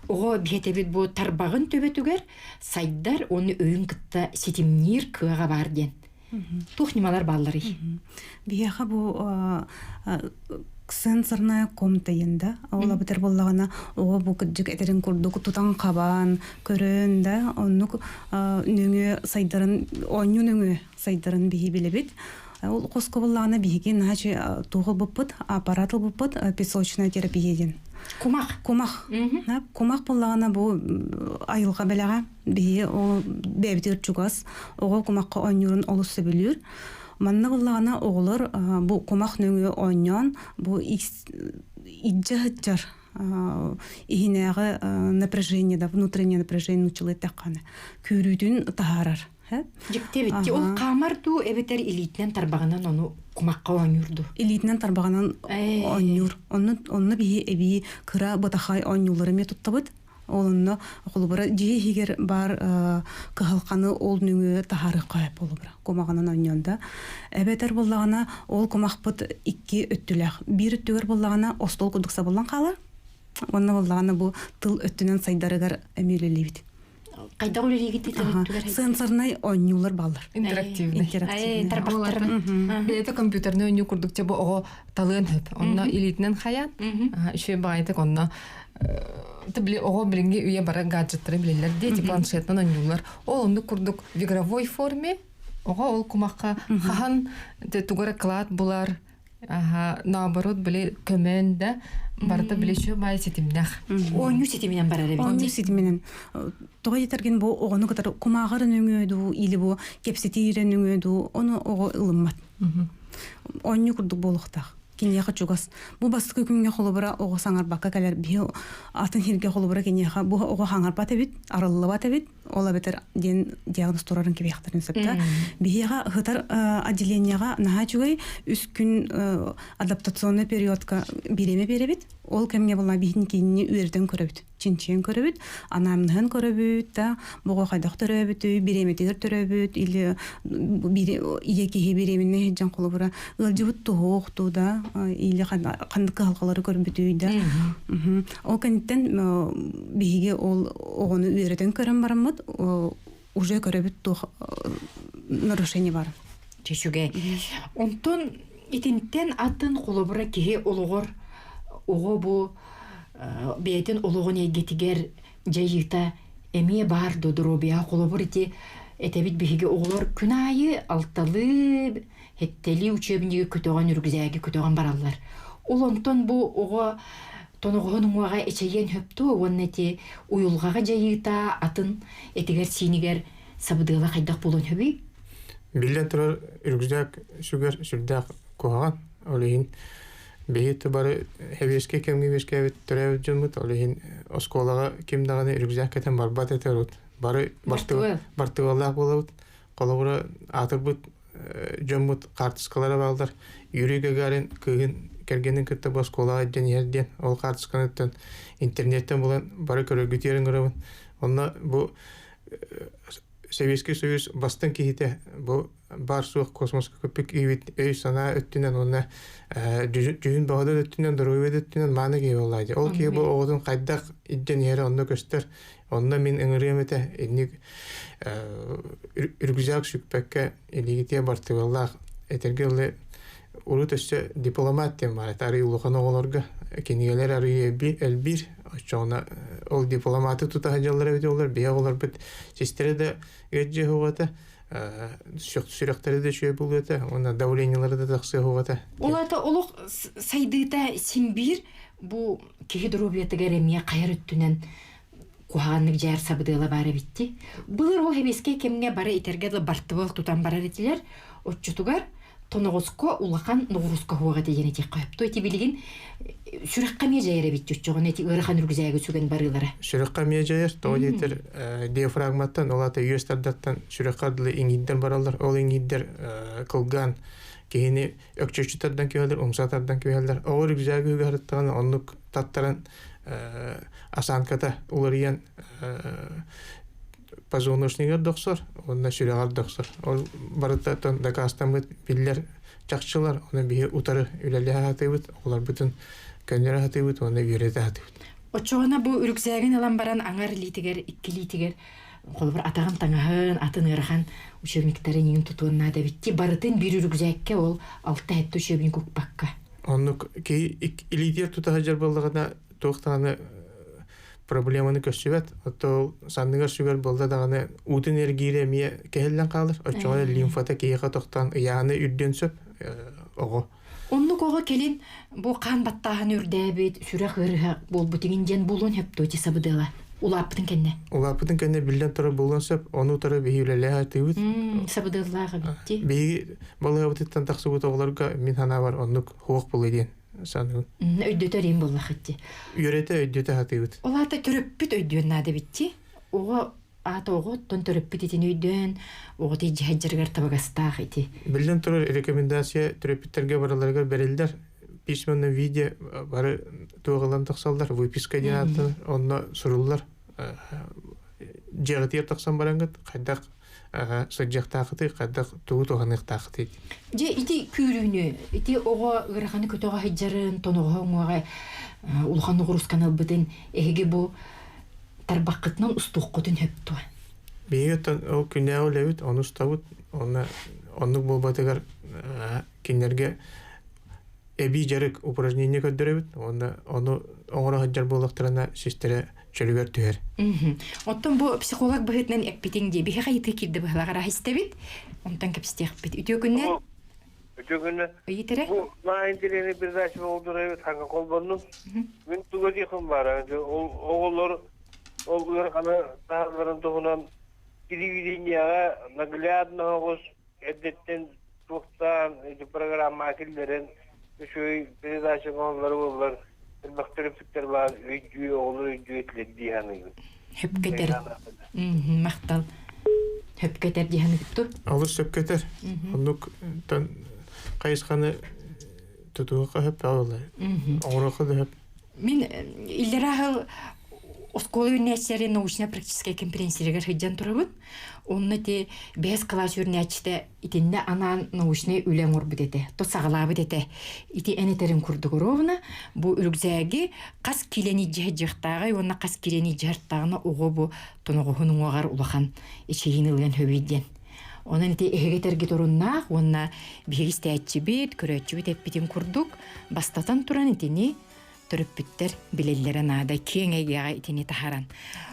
Оҕо биэтэбит бу тарбаҕын төбөтүгэр сайдар уонна өйүн кытта ситимниир кыаҕа баар диэн. Туох ньымалар баалларый? Биһиэхэ бу сенсорная комната да ол абытар буоллаҕына оҕо бу кырдьык этэрин курдук тутан хабан көрөн да оннук нөҥүө сайдарын оонньуу нөҥүө сайдарын биһи билэбит. Ол хоско буоллаҕына биһиги наһаа туох ылбыппыт, аппарат ылбыппыт песочная терапия диэн. Кумах. Кумах. Кумах буоллаҕына бу айылҕа бэлэҕэ биһиги ол бэйэбитигэр чугас оҕо кумахха оонньуурун олус сөбүлүүр. Манна буоллаҕына оҕолор бу кумах нөҥүө оонньоон бу илдьэ сылдьар иһинээҕи напряжение да внутреннее напряжение нууччалыы эттэххэ күүрүүтүн таһаарар. Дьикти эбит. Ол хаамар дуу эбэтэр илиитинэн тарбаҕынан ону кумахха оонньуур дуу? Илиитинэн тарбаҕынан оонньуур. Онно онно биһи эбии кыра бытахай оонньуулары эмиэ туттабыт. Ол онно холобура дьиэ иһигэр баар кыһалҕаны ол нөҥүө таһаарыахха сөп холобура кумаҕынан оонньоон да. Эбэтэр буоллаҕына ол кумахпыт икки өттүлээх. Биир өттүгэр буоллаҕына остуол курдук сабыллан хаалар. Уонна буоллаҕына бу тыл өттүнэн сайдарыгар эмиэ үлэлиибит. Хайдах үлэлиигит өттүгэр? Сенсорнай оонньуулар бааллар. Интерактивный. Интерактивный. Тарбахтарын. Бэйэтэ компьютерный оонньуу курдук чэ бу оҕо талыан сөп. Онно илиитинэн хайаан. Үчүгэй баҕайытык онно били оҕо билиҥҥи үйэ бары гаджеттары билэллэр дии, планшетынан оонньуулар. Ол оннук курдук в игровой форме. Оҕо ол кумахха хаһан тугу эрэ кылаат булар, аха, наоборот, били көмөн да барыта били үчүгэй баай ситимнэх. Оонньуу ситиминэн барар эбит. Оонньуу ситиминэн. Тоҕо диэтэргин бу оҕону кытары кумааҕырын өҥүө дуу, или бу кэпсэтиирин өҥүө дуу, ону оҕо ылыммат. Оонньуу курдук буолуохтаах. Киниэхэ чугас. Бу бастакы күҥҥэ холобура оҕо саҥарбакка кэлэр. Биһи атын сиргэ холобура киниэхэ бу оҕо хаҥарбат эбит, арыллыбат эбит, ол эбэтэр диэн диагноз турарын кэбиэхтэрин сөп да. Биһиэхэ ыһытар отделениеҕа наһаа үчүгэй үс күн адаптационный периодка бириэмэ биэрэбит. Ол кэмҥэ була биһин кинини үөрэтэн көрөбүт, чинчийэн көрөбүт, анамнеһын көрөбүт да, буга хайдах төрөөбүтүй, бириэмэтигэр төрөөбүт или ийэ киһи бириэмэннэй сылдьан холобура ыалдьыбыт туһуохтуу да, или ханнык кыһалҕалары көрбүтүй да. Ол кэнниттэн биһиги ол оҕону үөрэтэн көрөн бараммыт уже көрөбүт туох нарушение бар. Чечүгэй. Онтон итинтэн атын холобура киһи олоҕор оҕо бу бэйэтин олоҕун эйгэтигэр дьайыыта эмиэ баар доруобуйа холобур ити этэбит биһиги оҕолор күн аайы алталыы хэттэлии учебнигы көтөҕөн үргүзээги көтөҕөн бараллар. Ол онтон бу оҕо тоноҕоһун уҥуоҕа эчэйиэн хөптуо уонна ити уйулҕаҕа дьайыыта атын этигэр-сиинигэр сабыдыала хайдах буолуон сөбүй? Биллэн турар, рюкзак сүгэр сүрдээх куһаҕан. Ол иһин биһи бары хэбиэскэй кэмҥэ үөскээбит төрөөбүт дьоммут, ол иһин оскуолаҕа ким даҕаны рюкзак кэтэн барбат этэ урут. Бары бартыбыаллаах буолабыт. Холобура, аатырбыт дьоммут хаартыскалара бааллар. Юрий Гагарин кыыһын кэргэнин кытта бу оскуолаҕа илдьэн иһэр диэн ол хаартысканыттан интернеттэн булан бары көрөргүтүгэр ыҥырабын. Онно бу Сэбиэскэй Союз бастыҥ киһитэ бу баар-суох космоска көппүт киһибит өй-санаа өттүнэн уонна дьүһүн баҕада өттүнэн, доруобуйа өттүнэн мааны киһи буоллаа дии. Ол киһи бу оҕотун хайдах илдьэн иһэрэ онно көстөр. Онно мин ыҥырыам этэ инник рюкзак сүкпэккэ илиигитиэ бартыбыаллаах этэргэ дылы урут өссө дипломат диэн баар этэ арый улахан оҕолорго кинигэлэр арый элбиир оччоҕуна ол дипломаты тута сылдьаллар эбит олор биһи оҕолорбут систэрэ да ыаддьыа суоҕа этэ сүрэхтэрэ да үчүгэй буолуо этэ уонна давлениелара да тахсыа суоҕа этэ. Ол аата олох сайдыыта син биир бу киһи доруобуйатыгар эмиэ хайар өттүнэн куһаҕаннык дьээр сабыдыала баар эбитти. Былыр ол сэбиэскэй кэмҥэ бары итэргэ дылы бартыбыал тутан барар этилэр. Оччотугар тоноҕоско улахан ноҕуруска хуоҕа этэ диэн этиэххэ сөп. То ити билигин сүрэххэ эмиэ дьайар эбит оччоҕуна ити ыарахан үргүзээги сүгэн барыылара. Сүрэххэ эмиэ дьайар. Тоҕо диэтэр диафрагматтан, ол аата үөс тардаттан сүрэххэ дылы иҥиирдэр бараллар. Ол иҥиирдэр кылгаан киһини өкчөччү тардан күһэллэр, умса тардан күһэллэр. Оҕо рюкзагы үгэһэрыттаҕына оннук таттаран осанката уларыйан позвоночнигар да охсор уонна сүрэҕэр да охсор. Ол барыта дакаастаммыт биллэр чахчылар, ону биһи утары үлэлэһэ сатыыбыт, оҕолорбутун көннөрө сатыыбыт уонна үөрэтэ сатыыбыт. Оччоҕуна бу үрүксээгин ылан баран аҥар илиитигэр, икки илиитигэр холобур атаҕын таҥаһын, атын ыарахан учебниктарын иҥин тутуон наада эбит. Барытын биир үрүксээккэ ол алта-сэттэ учебник укпакка. Оннук киһи илиитигэр тута сылдьар буоллаҕына туох даҕаны проблеманы көрсүбэт. Оттон санныгар сүгэр буолла даҕаны уутун эргиирэ эмиэ кэһиллэн хаалар. Оччоҕо лимфата киһиэхэ тохтоон ыйааһына үрдүөн сөп оҕо. Оннук оҕо кэлин бу хаан баттааһын үрдээбит, сүрэх ыарыһа буолбут иҥин диэн буолуон сөп дуо ити сабыдыала? Улааппытын кэннэ. Улааппытын кэннэ биллэн турар буолуон сөп. Ону утары биһи үлэлэһэ атыыбыт. Сабыдыаллаах эбит. Биһиги балыыһабытыттан тахсыбыт оҕолорго мин санаабар оннук хуох буолуо диэн саныыбын. Өйдөтөр им буоллахыт. Үөрэтэ өйдөтө сатыыбыт. Ол аата төрөппүт өйдүөн наада эбит. Оҕо аата оҕоттон төрөппүт итини өйдөөн, оҕо тиийдьиһэдьэригэр табыгастаах ити. Биллэн турар рекомендация төрөппүттэргэ барыларыгар бэриллэр. Письменном виде бары туоҕалан тахсаллар, выписка диэн ааттанар, онно суруллар. Дьиэҕитигэр тахсан бараҥҥыт хайдах сылдьыахтаахытый, хайдах тугу туһаныахтаахытый. Дьэ ити күүрүүнү, ити оҕо ыараханы көтөҕө сылдьарын, тоноҕоһо уҥуоҕа улахан ноҕуруусканы ылбытын эһиги бу тарбаххытынан устуоххутун сөп дуо? Биһиги оттон ол күннээҕи үлэбит, ону устабыт, онно оннук буолбатыгар кинилэргэ эбии дьарык упражнение көрдөрөбүт уонна ону оҥоро сылдьар буоллахтарына систэрэ чөлүгэр түһэр. Оттон бу психолог быһыытынан эппитиҥ дии, биһиэхэ ыйытыы киирдэ быһылаах истэбит, онтон кэпсэтиэхпит. Үтүө күннэр. Үтүө күннэр. Ыйытыра. Бу наһаа интэриэһинэй передача буолдура таҥа холбоннум. Мин туга диэхим баара. Ол оҕолор ол ыараханы таһалларын туһунан телевидениеҕэ наглядно оҕус эрдэттэн туохтаан ити программаҕа киллэрэн үчүгэй передача оҥоһуллара буоллар элбэх төрөппүттэр баар өйдүү оҕолор өйдүү этилэр дии саныыбын. Хөпкөтөр. Махтал. Хөпкөтөр дии саныыбыт. Олус сөпкөтөр. Оннук хайысханы тутуохха хөп оҕолор. Оҥоруохха да хөп. Мин иллэрээ оскуола үүнээччилэри научно-практическай конференцияларыгар сылдьан турабын. Онно ити бэһис кылаас үүнээччитэ итиннэ анаан научнай үлэ оҥорбут этэ, то саҕалаабыт этэ. Ити эн этэрин курдук ровно бу үрүкзээги хас киилэни дьиһдьиэхтааҕый уонна хас киилэни дьиһэртааҕына оҕо бу тоноҕоһун уҥуоҕар улахан эчэйиини ылыан сөбүй диэн. Онон ити эһиги этэргит оруннаах уонна биһиги истээччибит, көрөөччүбүт эппитин курдук бастатан туран итини төрөппүттэр билэллэрэ наада киэҥ эйгэҕэ итини таһаран.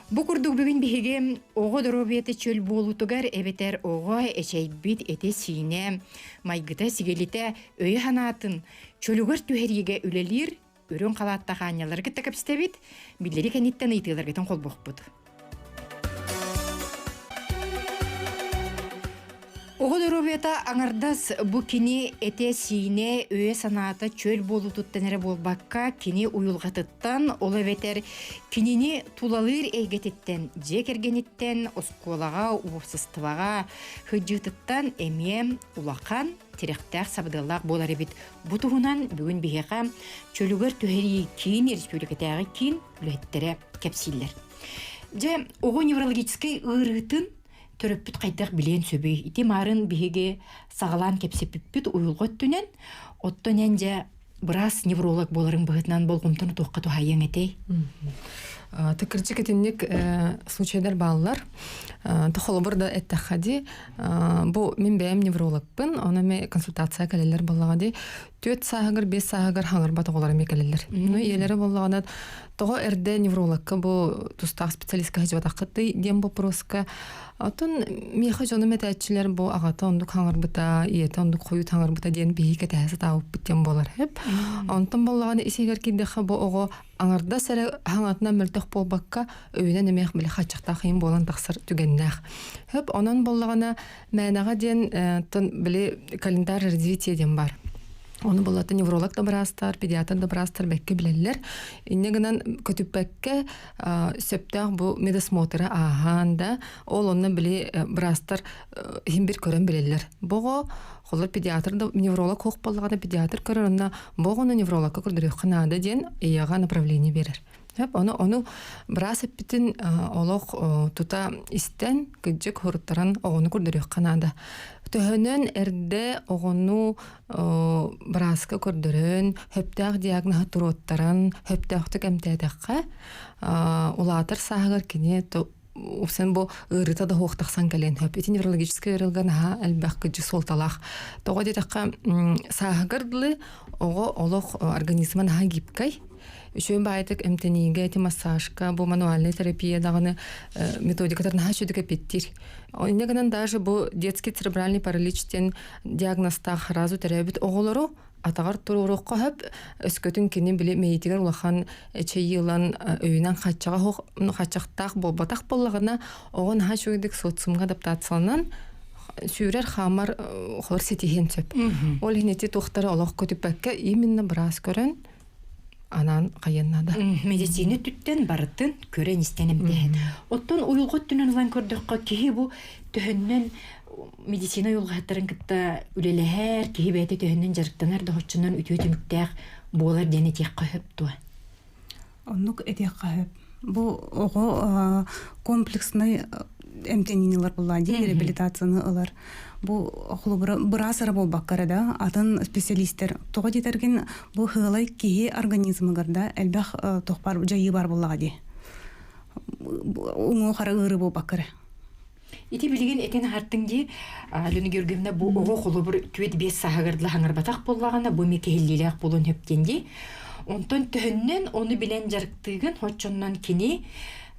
Бу курдук бүгүн биһиги оҕо доруобуйата чөл буолуутугар эбэтэр оҕо эчэйбит этэ-сиинэ, майгыта-сигилитэ өйө-санаатын чөлүгэр түһэриигэ үлэлиир үрүҥ халааттаах аанньаллары кытта кэпсэтэбит, биллэри кэнниттэн ыйытыыларгытын холбуохпут. Оҕо доруобуйата аҥардас бу кини этэ-сиинэ, өйө-санаата чөл буолуутуттан эрэ буолбакка, кини уйулҕатыттан, ол эбэтэр кинини тулалыыр эйгэтиттэн, дьиэ кэргэниттэн, оскуолаҕа, уопсастыбаҕа сылдьыытыттан эмиэ улахан тирэхтээх сабыдыаллаах буолар эбит. Бу туһунан бүгүн биһиэхэ чөлүгэр түһэрии киин республикатааҕы киин үлэһиттэрэ кэпсииллэр. Дьэ, оҕо неврологическай ыарыытын төрөппүт хайдах билиэн сөбүй? Ити маарын биһиги саҕалаан кэпсэппиппит уйулҕа өттүнэн, оттон эн дьэ быраас невролог буоларыҥ быһыытынан болҕомтону туохха туһаайыаҥ этэй? Тыкырчык итинник случайдар бааллар. Холобур да эттэххэ дии, бу мин бэйэм неврологпын, ону эми консультация кэлэллэр буоллаҕа дии. Түөрт сааһыгар, биэс сааһыгар хаҥырбат оҕолор эмиэ кэлэллэр. Ну, ийэлэрэ буоллаҕына, тоҕо эрдэ неврологка бу тустаах специалистка сылдьыбатаххытый диэн боппуруоска Оттон миэхэ дьонум этээччилэр бу аҕата оннук хаҥырбыта, ийэтэ оннук хойут хаҥырбыта диэн биһиги кэтэһэ сатаабыппыт диэн буолар. Онтон буоллаҕына ис-иһигэр киирдэххэ бу оҕо аҥардас эрэ хаҥатынан мөлтөх буолбакка, өйүнэн эмиэ били хааччахтаах ыйын буолан тахсар түгэннээх. Хөп онон буоллаҕына мээнэҕэ диэн били календарь развития диэн баар. Ону булата невролог да быраастар, педиатр да быраастар бэккэ билэллэр. Инньэ гынан көтүппэккэ сөптөөх бу медосмотры ааһан да, ол онно били быраастар иһин бир көрөн билэллэр. Боҕо холор педиатр да невролог суох буоллаҕына педиатр көрөр онно боҕону неврологка көрдөрүөххэ наада диэн ийэҕэ направление биэрэр. Ону ону быраас эппитин олох тута истэн, кыдьык хуруттаран оҕону көрдөрүөххэ наада. Төһөнөн эрдэ оҕону бырааска көрдөрөн, сөптөөх диагноһы туруоттаран, сөптөөхтүк эмтээтэххэ, улаатар сааһыгар кини упсан бу ыарыыта да суох тахсан кэлиэн сөп. Ити неврологическай ыарыылга наһаа элбэх кыдьы суолталаах. Тоҕо диэтэххэ, сааһыгар дылы оҕо олох организма наһаа гибкай. Үчүгэй баайытык эмтэниигэ, ити массажка, бу мануальнай терапия даҕаны методикатар наһаа үчүгэй эппиттиир. Инньэ гынан даже бу детский церебральный паралич диэн диагнозтаах сразу төрөөбүт оҕолору атаҕар туруоруохха сөп. Өскөтүн кини били мэйиитигэр улахан эчэйии ылан өйүнэн хаччаҕа суох хаччахтаах буолбатах буоллаҕына, оҕо наһаа үчүгэйдик социумҥа адаптацияланан сүүрэр хаамар холор ситиһиэн сөп. Ол иһин ити туохтары олох көтүппэккэ именно быраас көрөн анаан хайыан наада. Медицина өттүттэн барытын көрөн-истэн эмтээһин. Оттон уйулҕа өттүнэн ылан көрдөххө, киһи бу төһөннөн медицина уйулҕаһыттарын кытта үлэлэһэр, киһи бэйэтэ төһөннөн дьарыктанар да оччонон үтүө түмүктээх буолар диэн этиэххэ сөп дуо? Оннук этиэххэ сөп. Бу оҕо комплекснай эмтэниини ылар буоллаҕа дии, реабилитацияны ылар. Бу холобура быраас эрэ буолбакка эрэ да, атын специалистэр тоҕо диэтэргин бу сыалай киһи организмыгар да элбэх туох баар дьайыы баар буоллаҕа дии. Уҥуох эрэ ыарыы буолбакка эрэ. Ити билигин этэн аһартыҥ дии, Алена Георгиевна бу оҕо холобур түөрт-биэс сааһыгар дылы хаҥарбатах буоллаҕына, бу эмиэ кэһиллиилээх буолуон сөп диэн дии. Онтон төһөннөн ону билэн дьарыктыыгын, оччоннон кини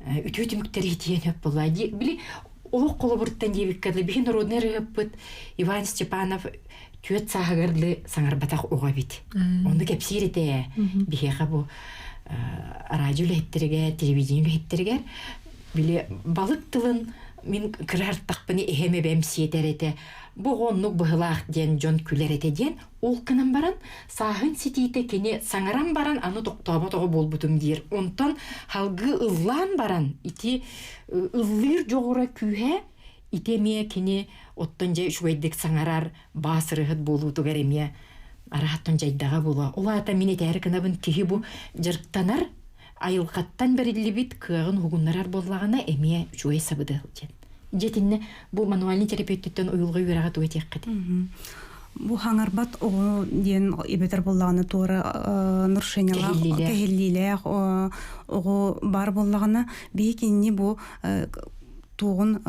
үтүө түмүктэри итиэн хөп буолла. Били олох холобуруттан диэбиккэ дылы биһи народный ырыһыппыт Иван Степанов түөт сааһыгар саҥарбатах оҕо эбит. Ону кэпсиир этэ. Биһиэхэ бу радио үлэһиттэригэр, телевидение үлэһиттэригэр били балык тылын мин кыраартахпына эһэм эбэм сиэтэр этэ. Бу оҕо оннук быһылаах диэн дьон күлэр этэ диэн ол гынан баран сааһын ситиитэ кини саҥаран баран аны тохтообот оҕо буолбутум диир. Онтон халгыы ыллаан баран ити ыллыыр дьоҕура күүһэ ити эмиэ кини оттон дьэ үчүгэйдик саҥарар баас ырыһыт буолуутугар эмиэ арааттан дьайдаҕа буолуо. Ол аата мин этээри гынабын киһи бу дьарыктанар айылҕаттан бэриллибит кыаҕын уһугуннарар буоллаҕына эмиэ үчүгэй сабыдыал диэн. Дьэ итиннэ бу мануальный терапевтиттэн уйулҕа үөрэҕэ тугу этиэххит? Бу хаҥарбат оҕо диэн эбэтэр буоллаҕына туора нарушениелаах кэһиллиилээх оҕо баар буоллаҕына биһи кинини бу туоҕун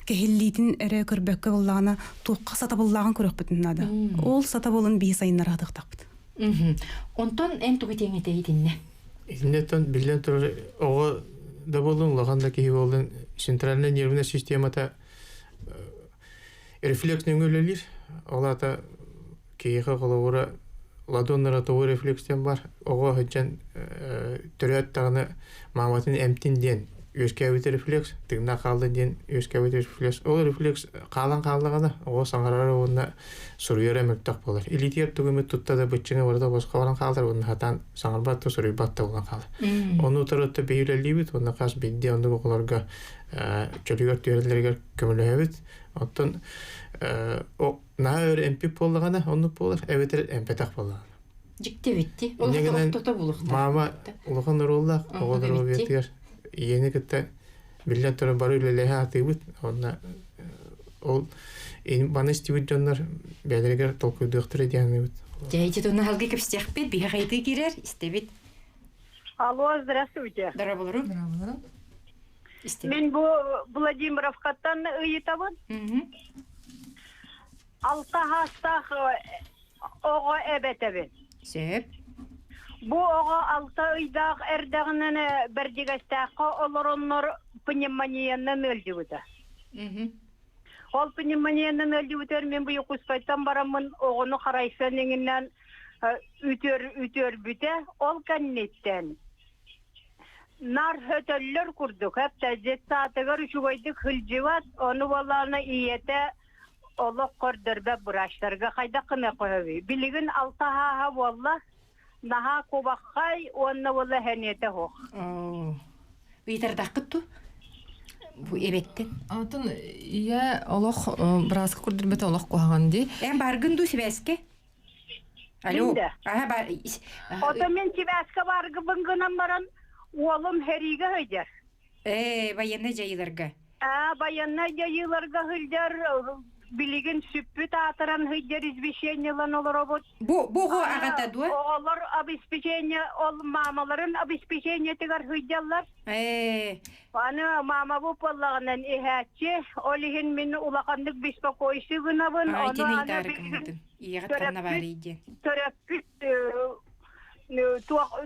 кэһиллиитин эрэ көрбөккө буоллаҕына туохха сатабыллааҕын көрүөхпүтүн наада. Ол сатабылын биһи сайыннараатыахтаахпыт. Онтон эн тугу этиэҥ этэй итиннэ? Итиннэ биллэн турар оҕо да буоллун, улахан да киһи буоллун центральная нервная системата рефлекс нөҥүө үлэлиир. Ол аата киһиэхэ холобура ладонно-ротовой рефлекс диэн бар. Оҕо сылдьан төрөөт даҕаны мааматын эмтин диэн үөскээбит рефлекс, тыыннаах хаалла диэн үөскээбит рефлекс. Ол рефлекс хаалан хааллаҕына оҕо саҥарара уонна суруйара мөлтөх буолар. Илиитигэр тугу эмит тутта да быччыҥа барыта босхо баран хаалар уонна сатаан саҥарбат да суруйбат да буолан хаалар. Ону утары биһи үлэлиибит уонна хас биирдии оннук оҕолорго чөлүгэр түһэрэллэригэр көмөлөһөбүт. Оттон наһаа өр эмпит буоллаҕына оннук буолар, эбэтэр эмпэтэх буоллаҕына. Дьикти эбитти. Ортото булуохтаах. Маама улахан оруоллаах оҕо доруобуйатыгар ийэни кытта биллэн турар бары үлэлэһэ атыыбыт. Онно ол маны истибит дьоннор бэйэлэригэр толкуйдуохтара диэн саныыбыт. Дьэ, ити туна халгы кэпсиэхпит, биһи хайдыы киирэр, истэбит. Алло, здравствуйте. Здравствуйте. Мин бу Владимировкаттан ыйытабын. Алта хаастаах оҕо эбэтэбин. Сөп. Бу оҕо алта ыйдаах эрдэҕинэн Бэрдьигэстээххэ олороннор пневмониянан ыалдьыбыта. Ол пневмониянан ыалдьыбытыгар мин бу Якутскайтан бараммын оҕону харайсан иҥинэн үтүөр үтүөрбүтэ. Ол кэнниттэн Нар хөтөллөр курдук, эптэ детсадыгар үчүгэйдик сылдьыбат, ону буоллаҕына ийэтэ олох көрдөрбөт быраачтарга хайдах гыныахха сөбүй? Билигин алта хааһа буолла, наһаа кубаххай уонна буолла сэниэтэ суох. Ыйытардаххыт ту? Бу эбэттин. Атын ийэ олох бырааска көрдөрбөтө олох куһаҕан дии. Эн баргын дуу сибээскэ? Алло. Аха бар. Ото мин сибээскэ баргыбын гынан баран уолум хэриигэ сылдьар. Ээ, военный дьайыыларга. Аа, военный дьайыыларга сылдьар, билигин сүппүт аатыран сылдьар извещениелан олоробут. Бу бу оҕо аҕата дуо? Оҕолор обеспечение ол маамаларын обеспечениетигэр сылдьаллар. Ээ. Аны маамабы буоллаҕынан иһээччи, ол иһин мин улаханнык беспокойсы гынабын, ону аны билигин Ийэҕит ханна баарый диэн. Төрөппүт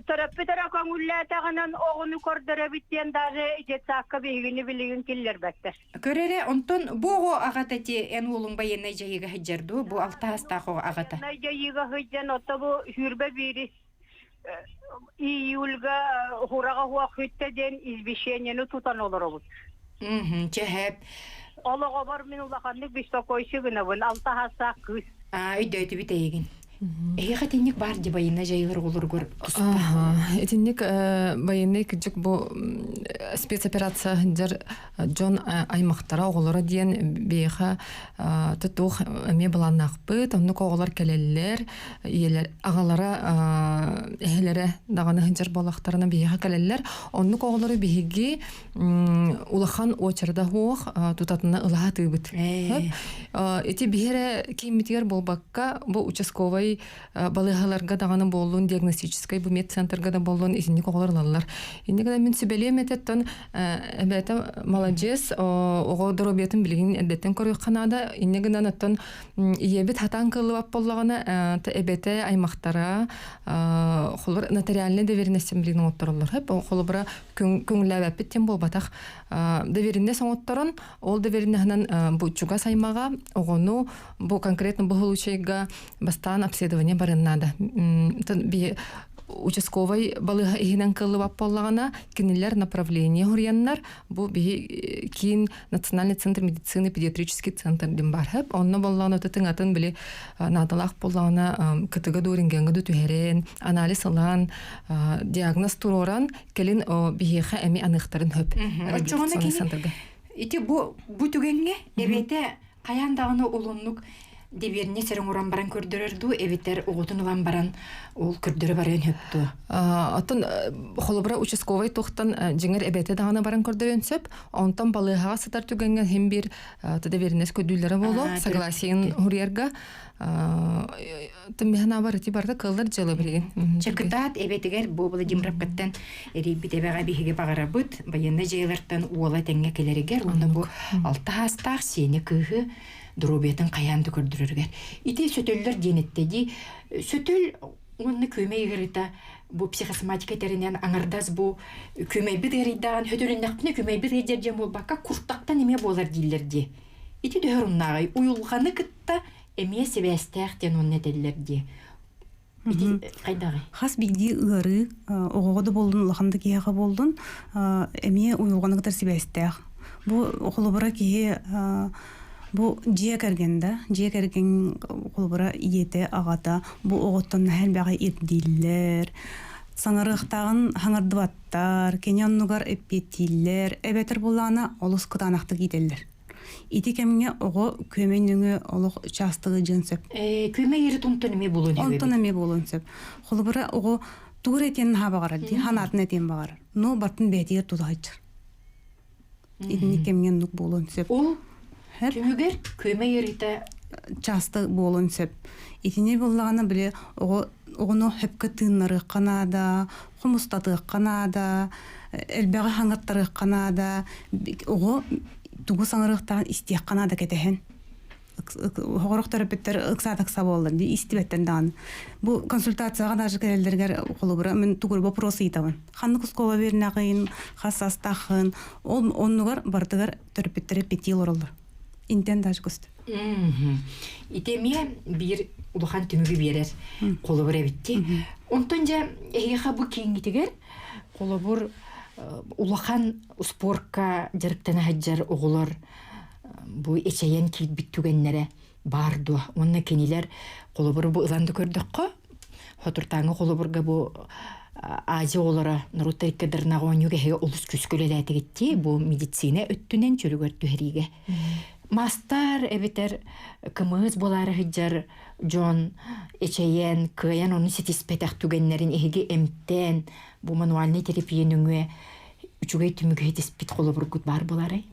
төрөппүт эрэ көҥүллээтэҕинэн оҕону көрдөрөбүт диэн даже детсадка биһигини билигин киллэрбэттэр. Көр эрэ, онтон бу оҕо аҕата ти эн уолуҥ байыаннай дьайыыга сылдьар дуо? Бу алта саастаах оҕо аҕата. Байыаннай дьайыыга сылдьан, ото бу сүүрбэ биирис июльга хураҕа хуах хүттэ диэн извещениены тутан олоробут. Чэһэп. Олоҕобор мин улаханнык беспокойся гынабын, алта саастаах кыыс. Аа, өйдөөтүбүт эйигин. Эһиэхэ итинник баар дии байыаннай дьайыылар оҕолоругар туспа. Итинник байыаннай кырдьык бу спецоперация сылдьар дьон аймахтара оҕолоро диэн биһиэхэ туох эмиэ былааннаахпыт. Оннук оҕолор кэлэллэр, ийэлэр аҕалара эһэлэрэ даҕаны сылдьар буоллахтарына биһиэхэ кэлэллэр. Оннук оҕолору биһиги улахан уочарада суох тутатына ылаһатыыбыт. Ити биһи эрэ кииммитигэр буолбакка бу участковай клиническэй балыыһаларга даҕаны буоллун, диагностическай бу медцентрга да буоллун итинник оҕолор ылаллар. Инник гынан мин сүбэлиэм этэ, эбэтэ маладьыас, оҕо доруобуйатын билигин эрдэттэн көрүөххэ наада. Инньэ гынан оттон ийэбит хатаан кыаллыбат буоллаҕына, эбэтэ аймахтара холобур нотариальнай доверенность билигин оҥоттороллор. Холобура көҥүллээбэппит диэн буолбатах. Доверенность оҥотторон, ол доверенноһынан бу чугас аймаҕа оҕону бу конкретно бу случайга бастаан обследование барыан наада. Участковай балыыһа иһинэн кыллыбат буоллаҕына, кинилэр направление хуруйаннар, бу биһи киин Национальный центр медицины, педиатрический центр диэн баар. Онно боллаҕына тыҥатын били наадалаах буоллаҕына кытыга дуу рентгеҥҥэ дуу түһэрэн, анализ ылан, диагноз туруоран, кэлин биһиэхэ эми аныахтарын хөп. Оччоҕуна кини ити бу бу түгэҥҥэ эбэтэ хайаан даҕаны улуннук дэбиэринэ сирин уран баран көрдөрөр дуу эбэтэр оҕотун ылан баран ол көрдөрө барыан сөп дуо? Оттон холобура участковай туохтан дьиҥэр эбэтэ даҕаны баран көрдөрүөн сөп. Онтон балыыһаҕа сытар түгэҥҥэ иһин биир доверенность көрдүүллэрэ буолуо согласиен хуруйарга Тыммиһанаабар ити барда кыаллар дьыала билигин. Чакытаат эбэтигэр бу Владимировкаттан эрийбит эбэҕэ биһиги баҕарабыт военнай дьайыылартан уола тэҥҥэ кэлэригэр уонна бу алта хаастаах сиэни кыыһы доруобуйатын хайаан да көрдөрөрүгэр. Ити сөтөллөр диэн эттэ дии. Сөтөл уонна күөмэй ыарыыта бу психосоматика этэринэн аҥардас бу күөмэйбит ыарыйдаҕын хөтөлүннэхпинэ күөмэйбит ыалдьар диэн буолбакка куртахтан эмиэ буолар дииллэр дии. Ити төһө оруннааҕый? Уйулҕаны кытта эмиэ сибээстээх диэн уонна этэллэр дии. Ити хайдаҕый? Хас биирдии ыарыы оҕоҕо да буоллун, улахан да киһиэхэ буоллун, эмиэ уйулҕаны кытары сибээстээх. Бу холобура киһи бу дьиэ кэргэн да, дьиэ кэргэн холобура ийэтэ, аҕата бу оҕоттон наһаа элбэҕи ирдииллэр, саҥарыахтааҕын хаҥардыбаттар, кини оннугар эппиэттииллэр, эбэтэр буоллаҕына олус кытаанахтык иитэллэр. Ити кэмҥэ оҕо күөмэй нөҥүө олох учаастагы дьиэн сөп. Күөмэй ири тунтан эмиэ буолуон сөп. Онтон эмиэ буолуон сөп. Холобура оҕо тугу эрэ этиэн наһаа баҕарар дии, ханаатын этиэн баҕарар. Но бартын бэйэтигэр тутаһыччар. Итинник кэмҥэ оннук буолуон сөп. Ол түмүгэр күөмэй ыарыыта часто буолуон сөп. Итини буоллаҕына били оҕо оҕону сөпкө тыыннарыахха наада, хомустатыахха наада, элбэҕи хаҥаттарыахха наада, оҕо тугу саҥарыахтааҕын истиэххэ наада кэтэһэн. Оҕорох төрөппүттэр ыксаат-ыкса буоллар дии истибэттэн даҕаны. Бу консультацияҕа даже кэлэллэригэр холобура мин тугу вопрос ыйытабын. Ханнык оскуола биэрнэҕин, хас саастааххын, ол оннугар барытыгар төрөппүттэр эппиэттии олороллор. Интен даже көстөр. Ити эмиэ биир улахан түмүгү биэрэр холобур эбитти. Онтон дьэ эһиэхэ бу кииҥҥитигэр холобур улахан спорка дьарыктана сылдьар оҕолор бу эчэйэн киирбит түгэннэрэ баар дуо? Уонна кинилэр холобур бу ылан да көрдөххө, хотуртааҥҥы холобурга бу Азия оҕолоро норуоттар икки оонньууга эһиги олус күүскэ үлэлээтигит бу медицина өттүнэн чөлүгэр түһэриигэ. Мастар эбэтэр кымыс буолаары сылдьар дьон эчэйэн, кыайан ону ситиспэтэх түгэннэрин эһиги эмтээн бу мануальнай терапия нөҥүө үчүгэй түмүгү ситиспит холобургут баар буолаарай?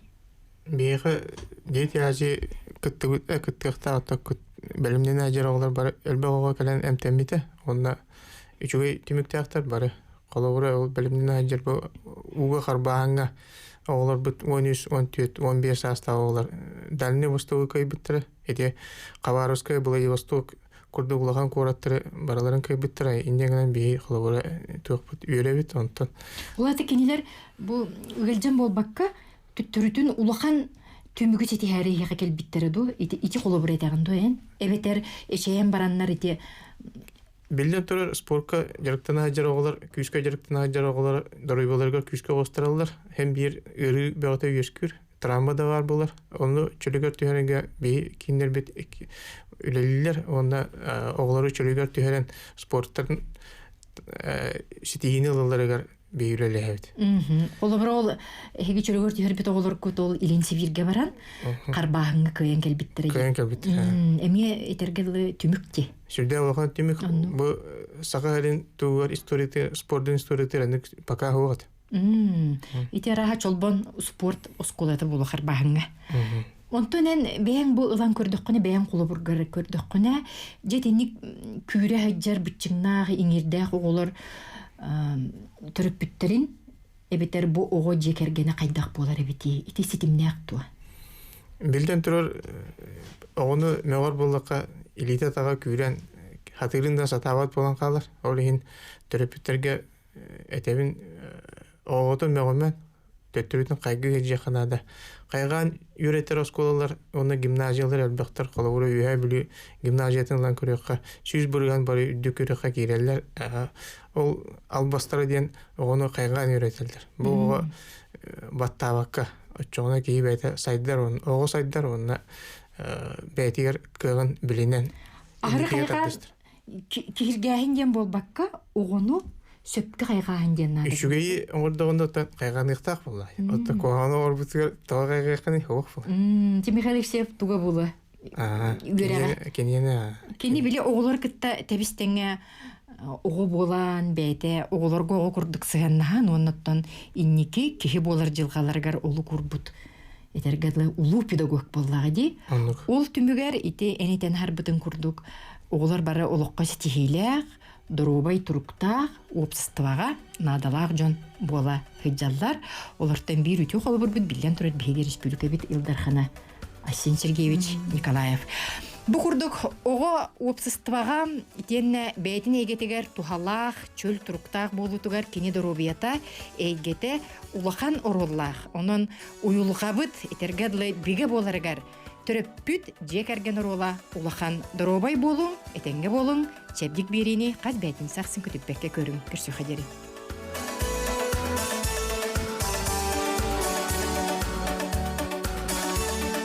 Биһиэхэ Дети Азии кыттыбыт кыттыахтаах бэлэмнэнэ дьэр оҕолор бары элбэх оҕо кэлэн эмтэммитэ уонна үчүгэй түмүктээхтэр бары. Холобура, ол бэлэмнэнэ сылдьар бу ууга харбааһыҥҥа оҕолорбут 13, 14, 15 саастаах оҕолор Дальний Востогу кыайбыттара. Ити Хабаровскай, Владивосток курдук улахан куораттары барыларын кыайбыттара. Инньэ гынан биһи холобура туохпут үөрэбит онтон. Ол аты кинилэр бу ыалдьан буолбакка төттөрүтүн улахан түмүгү ситиһээри эһиэхэ кэлбиттэрэ дуу? Ити ити холобур этэҕин дуо эн? Эбэтэр эчэйэн бараннар ити Биллэн турар, спорка дьарыктана сылдьар оҕолор, күүскэ дьарыктана сылдьар оҕолор доруобуйаларыгар күүскэ оҕустараллар. Һэн биир ыарыы бөҕөтө үөскүүр, травма да баар буолар. Ону чөлүгэр түһэргэ биһи кииннэрбит үлэлииллэр уонна оҕолору чөлүгэр түһэрэн спорттарын ситиһиини ылалларыгар биһи үлэлэһэбит. Холобура ол эһиги чөлүгэр түһэрбит оҕолоргут ол Илин Сибииргэ баран харбааһыҥҥа кыайан кэлбиттэрэ. Кыайан кэлбиттэрэ. Эмиэ этэргэ дылы түмүк дии. Сүрдээх улахан түмүк. Бу Саха сирин туһугар историята, спордун историята аны пока суох. Ити арааһа Чолбон спорт оскуолата буолуо харбааһыҥҥа. Онтон эн бэйэҥ бу ылан көрдөххүнэ, бэйэҥ холобургар көрдөххүнэ, дьэ итинник күүрэ сылдьар быччыҥнаах, иҥиирдээх оҕолор төрөппүттэрин эбэтэр бу оҕо дьиэ кэргэнэ хайдах буолар эбитий? Ити ситимнээх дуо? Биллэн турар, оҕону мөҕөр буоллахха, илиитэ-атаҕа күүрэн, хатыырын да сатаабат буолан хаалар. Ол иһин төрөппүттэргэ этэбин, оҕото мөҕүмэн, төттөрүтүн хайгыы сылдьыахха наада. Хайҕаан үөрэтэр оскуолалар уонна гимназиялар элбэхтэр. Холобура, Үөһээ Бүлүү гимназиятын ылан көрүөххэ, 100% бары үрдүк үөрэххэ киирэллэр. Ол албастара диэн оҕону хайҕаан үөрэтэллэр. Бу оҕо баттаабакка, оччоҕуна киһи бэйэтэ сайдар, оҕо сайдар уонна бэйэтигэр кыаҕын билинэн Аһары хайҕаан киһиргээһин диэн буолбакка, оҕону сөпкө хайҕааһын диэн наада. Үчүгэйи оҥордоҕуна оттон хайҕаныахтаах буолла. Оттон куһаҕаны оҥорбутугар тоҕо хайҕыаххыный суох буолла. Михаил Алексеев туга буола? Үөрэҕэ. Киниэнэ. Кини били оҕолор кытта тэбис тэҥҥэ оҕо буолан бэйэтэ оҕолорго оҕо курдук сыһыаннаһан уонна оттон инники киһи буолар дьылҕаларыгар олук урбут этэргэ дылы улуу педагог буоллаҕа дии. Ол түмүгэр ити энитэн харбытын курдук оҕолор бары олоххо ситиһиилээх, доруобай туруктаах, уопсастыбаҕа наадалаах дьон буола сылдьаллар. Олортон биир үтүө холобурбут биллэн турар биһиги республикабыт Ил Дархана Айсен Сергеевич Николаев. Бу курдук оҕо уопсастыбаҕа итиэннэ бэйэтин эйгэтигэр туһалаах, чөл туруктаах буолуутугар кини доруобуйата, эйгэтэ улахан оруоллаах. Онон уйулҕабыт этэргэ дылы бигэ буоларыгар төрөппүт дьиэ кэргэн оруола улахан. Доруобай буолуҥ, этэҥҥэ буолуҥ, чэбдик биэриини хас бээтинсэ ахсын көтүппэккэ көрүҥ. Көрсүөххэ диэри.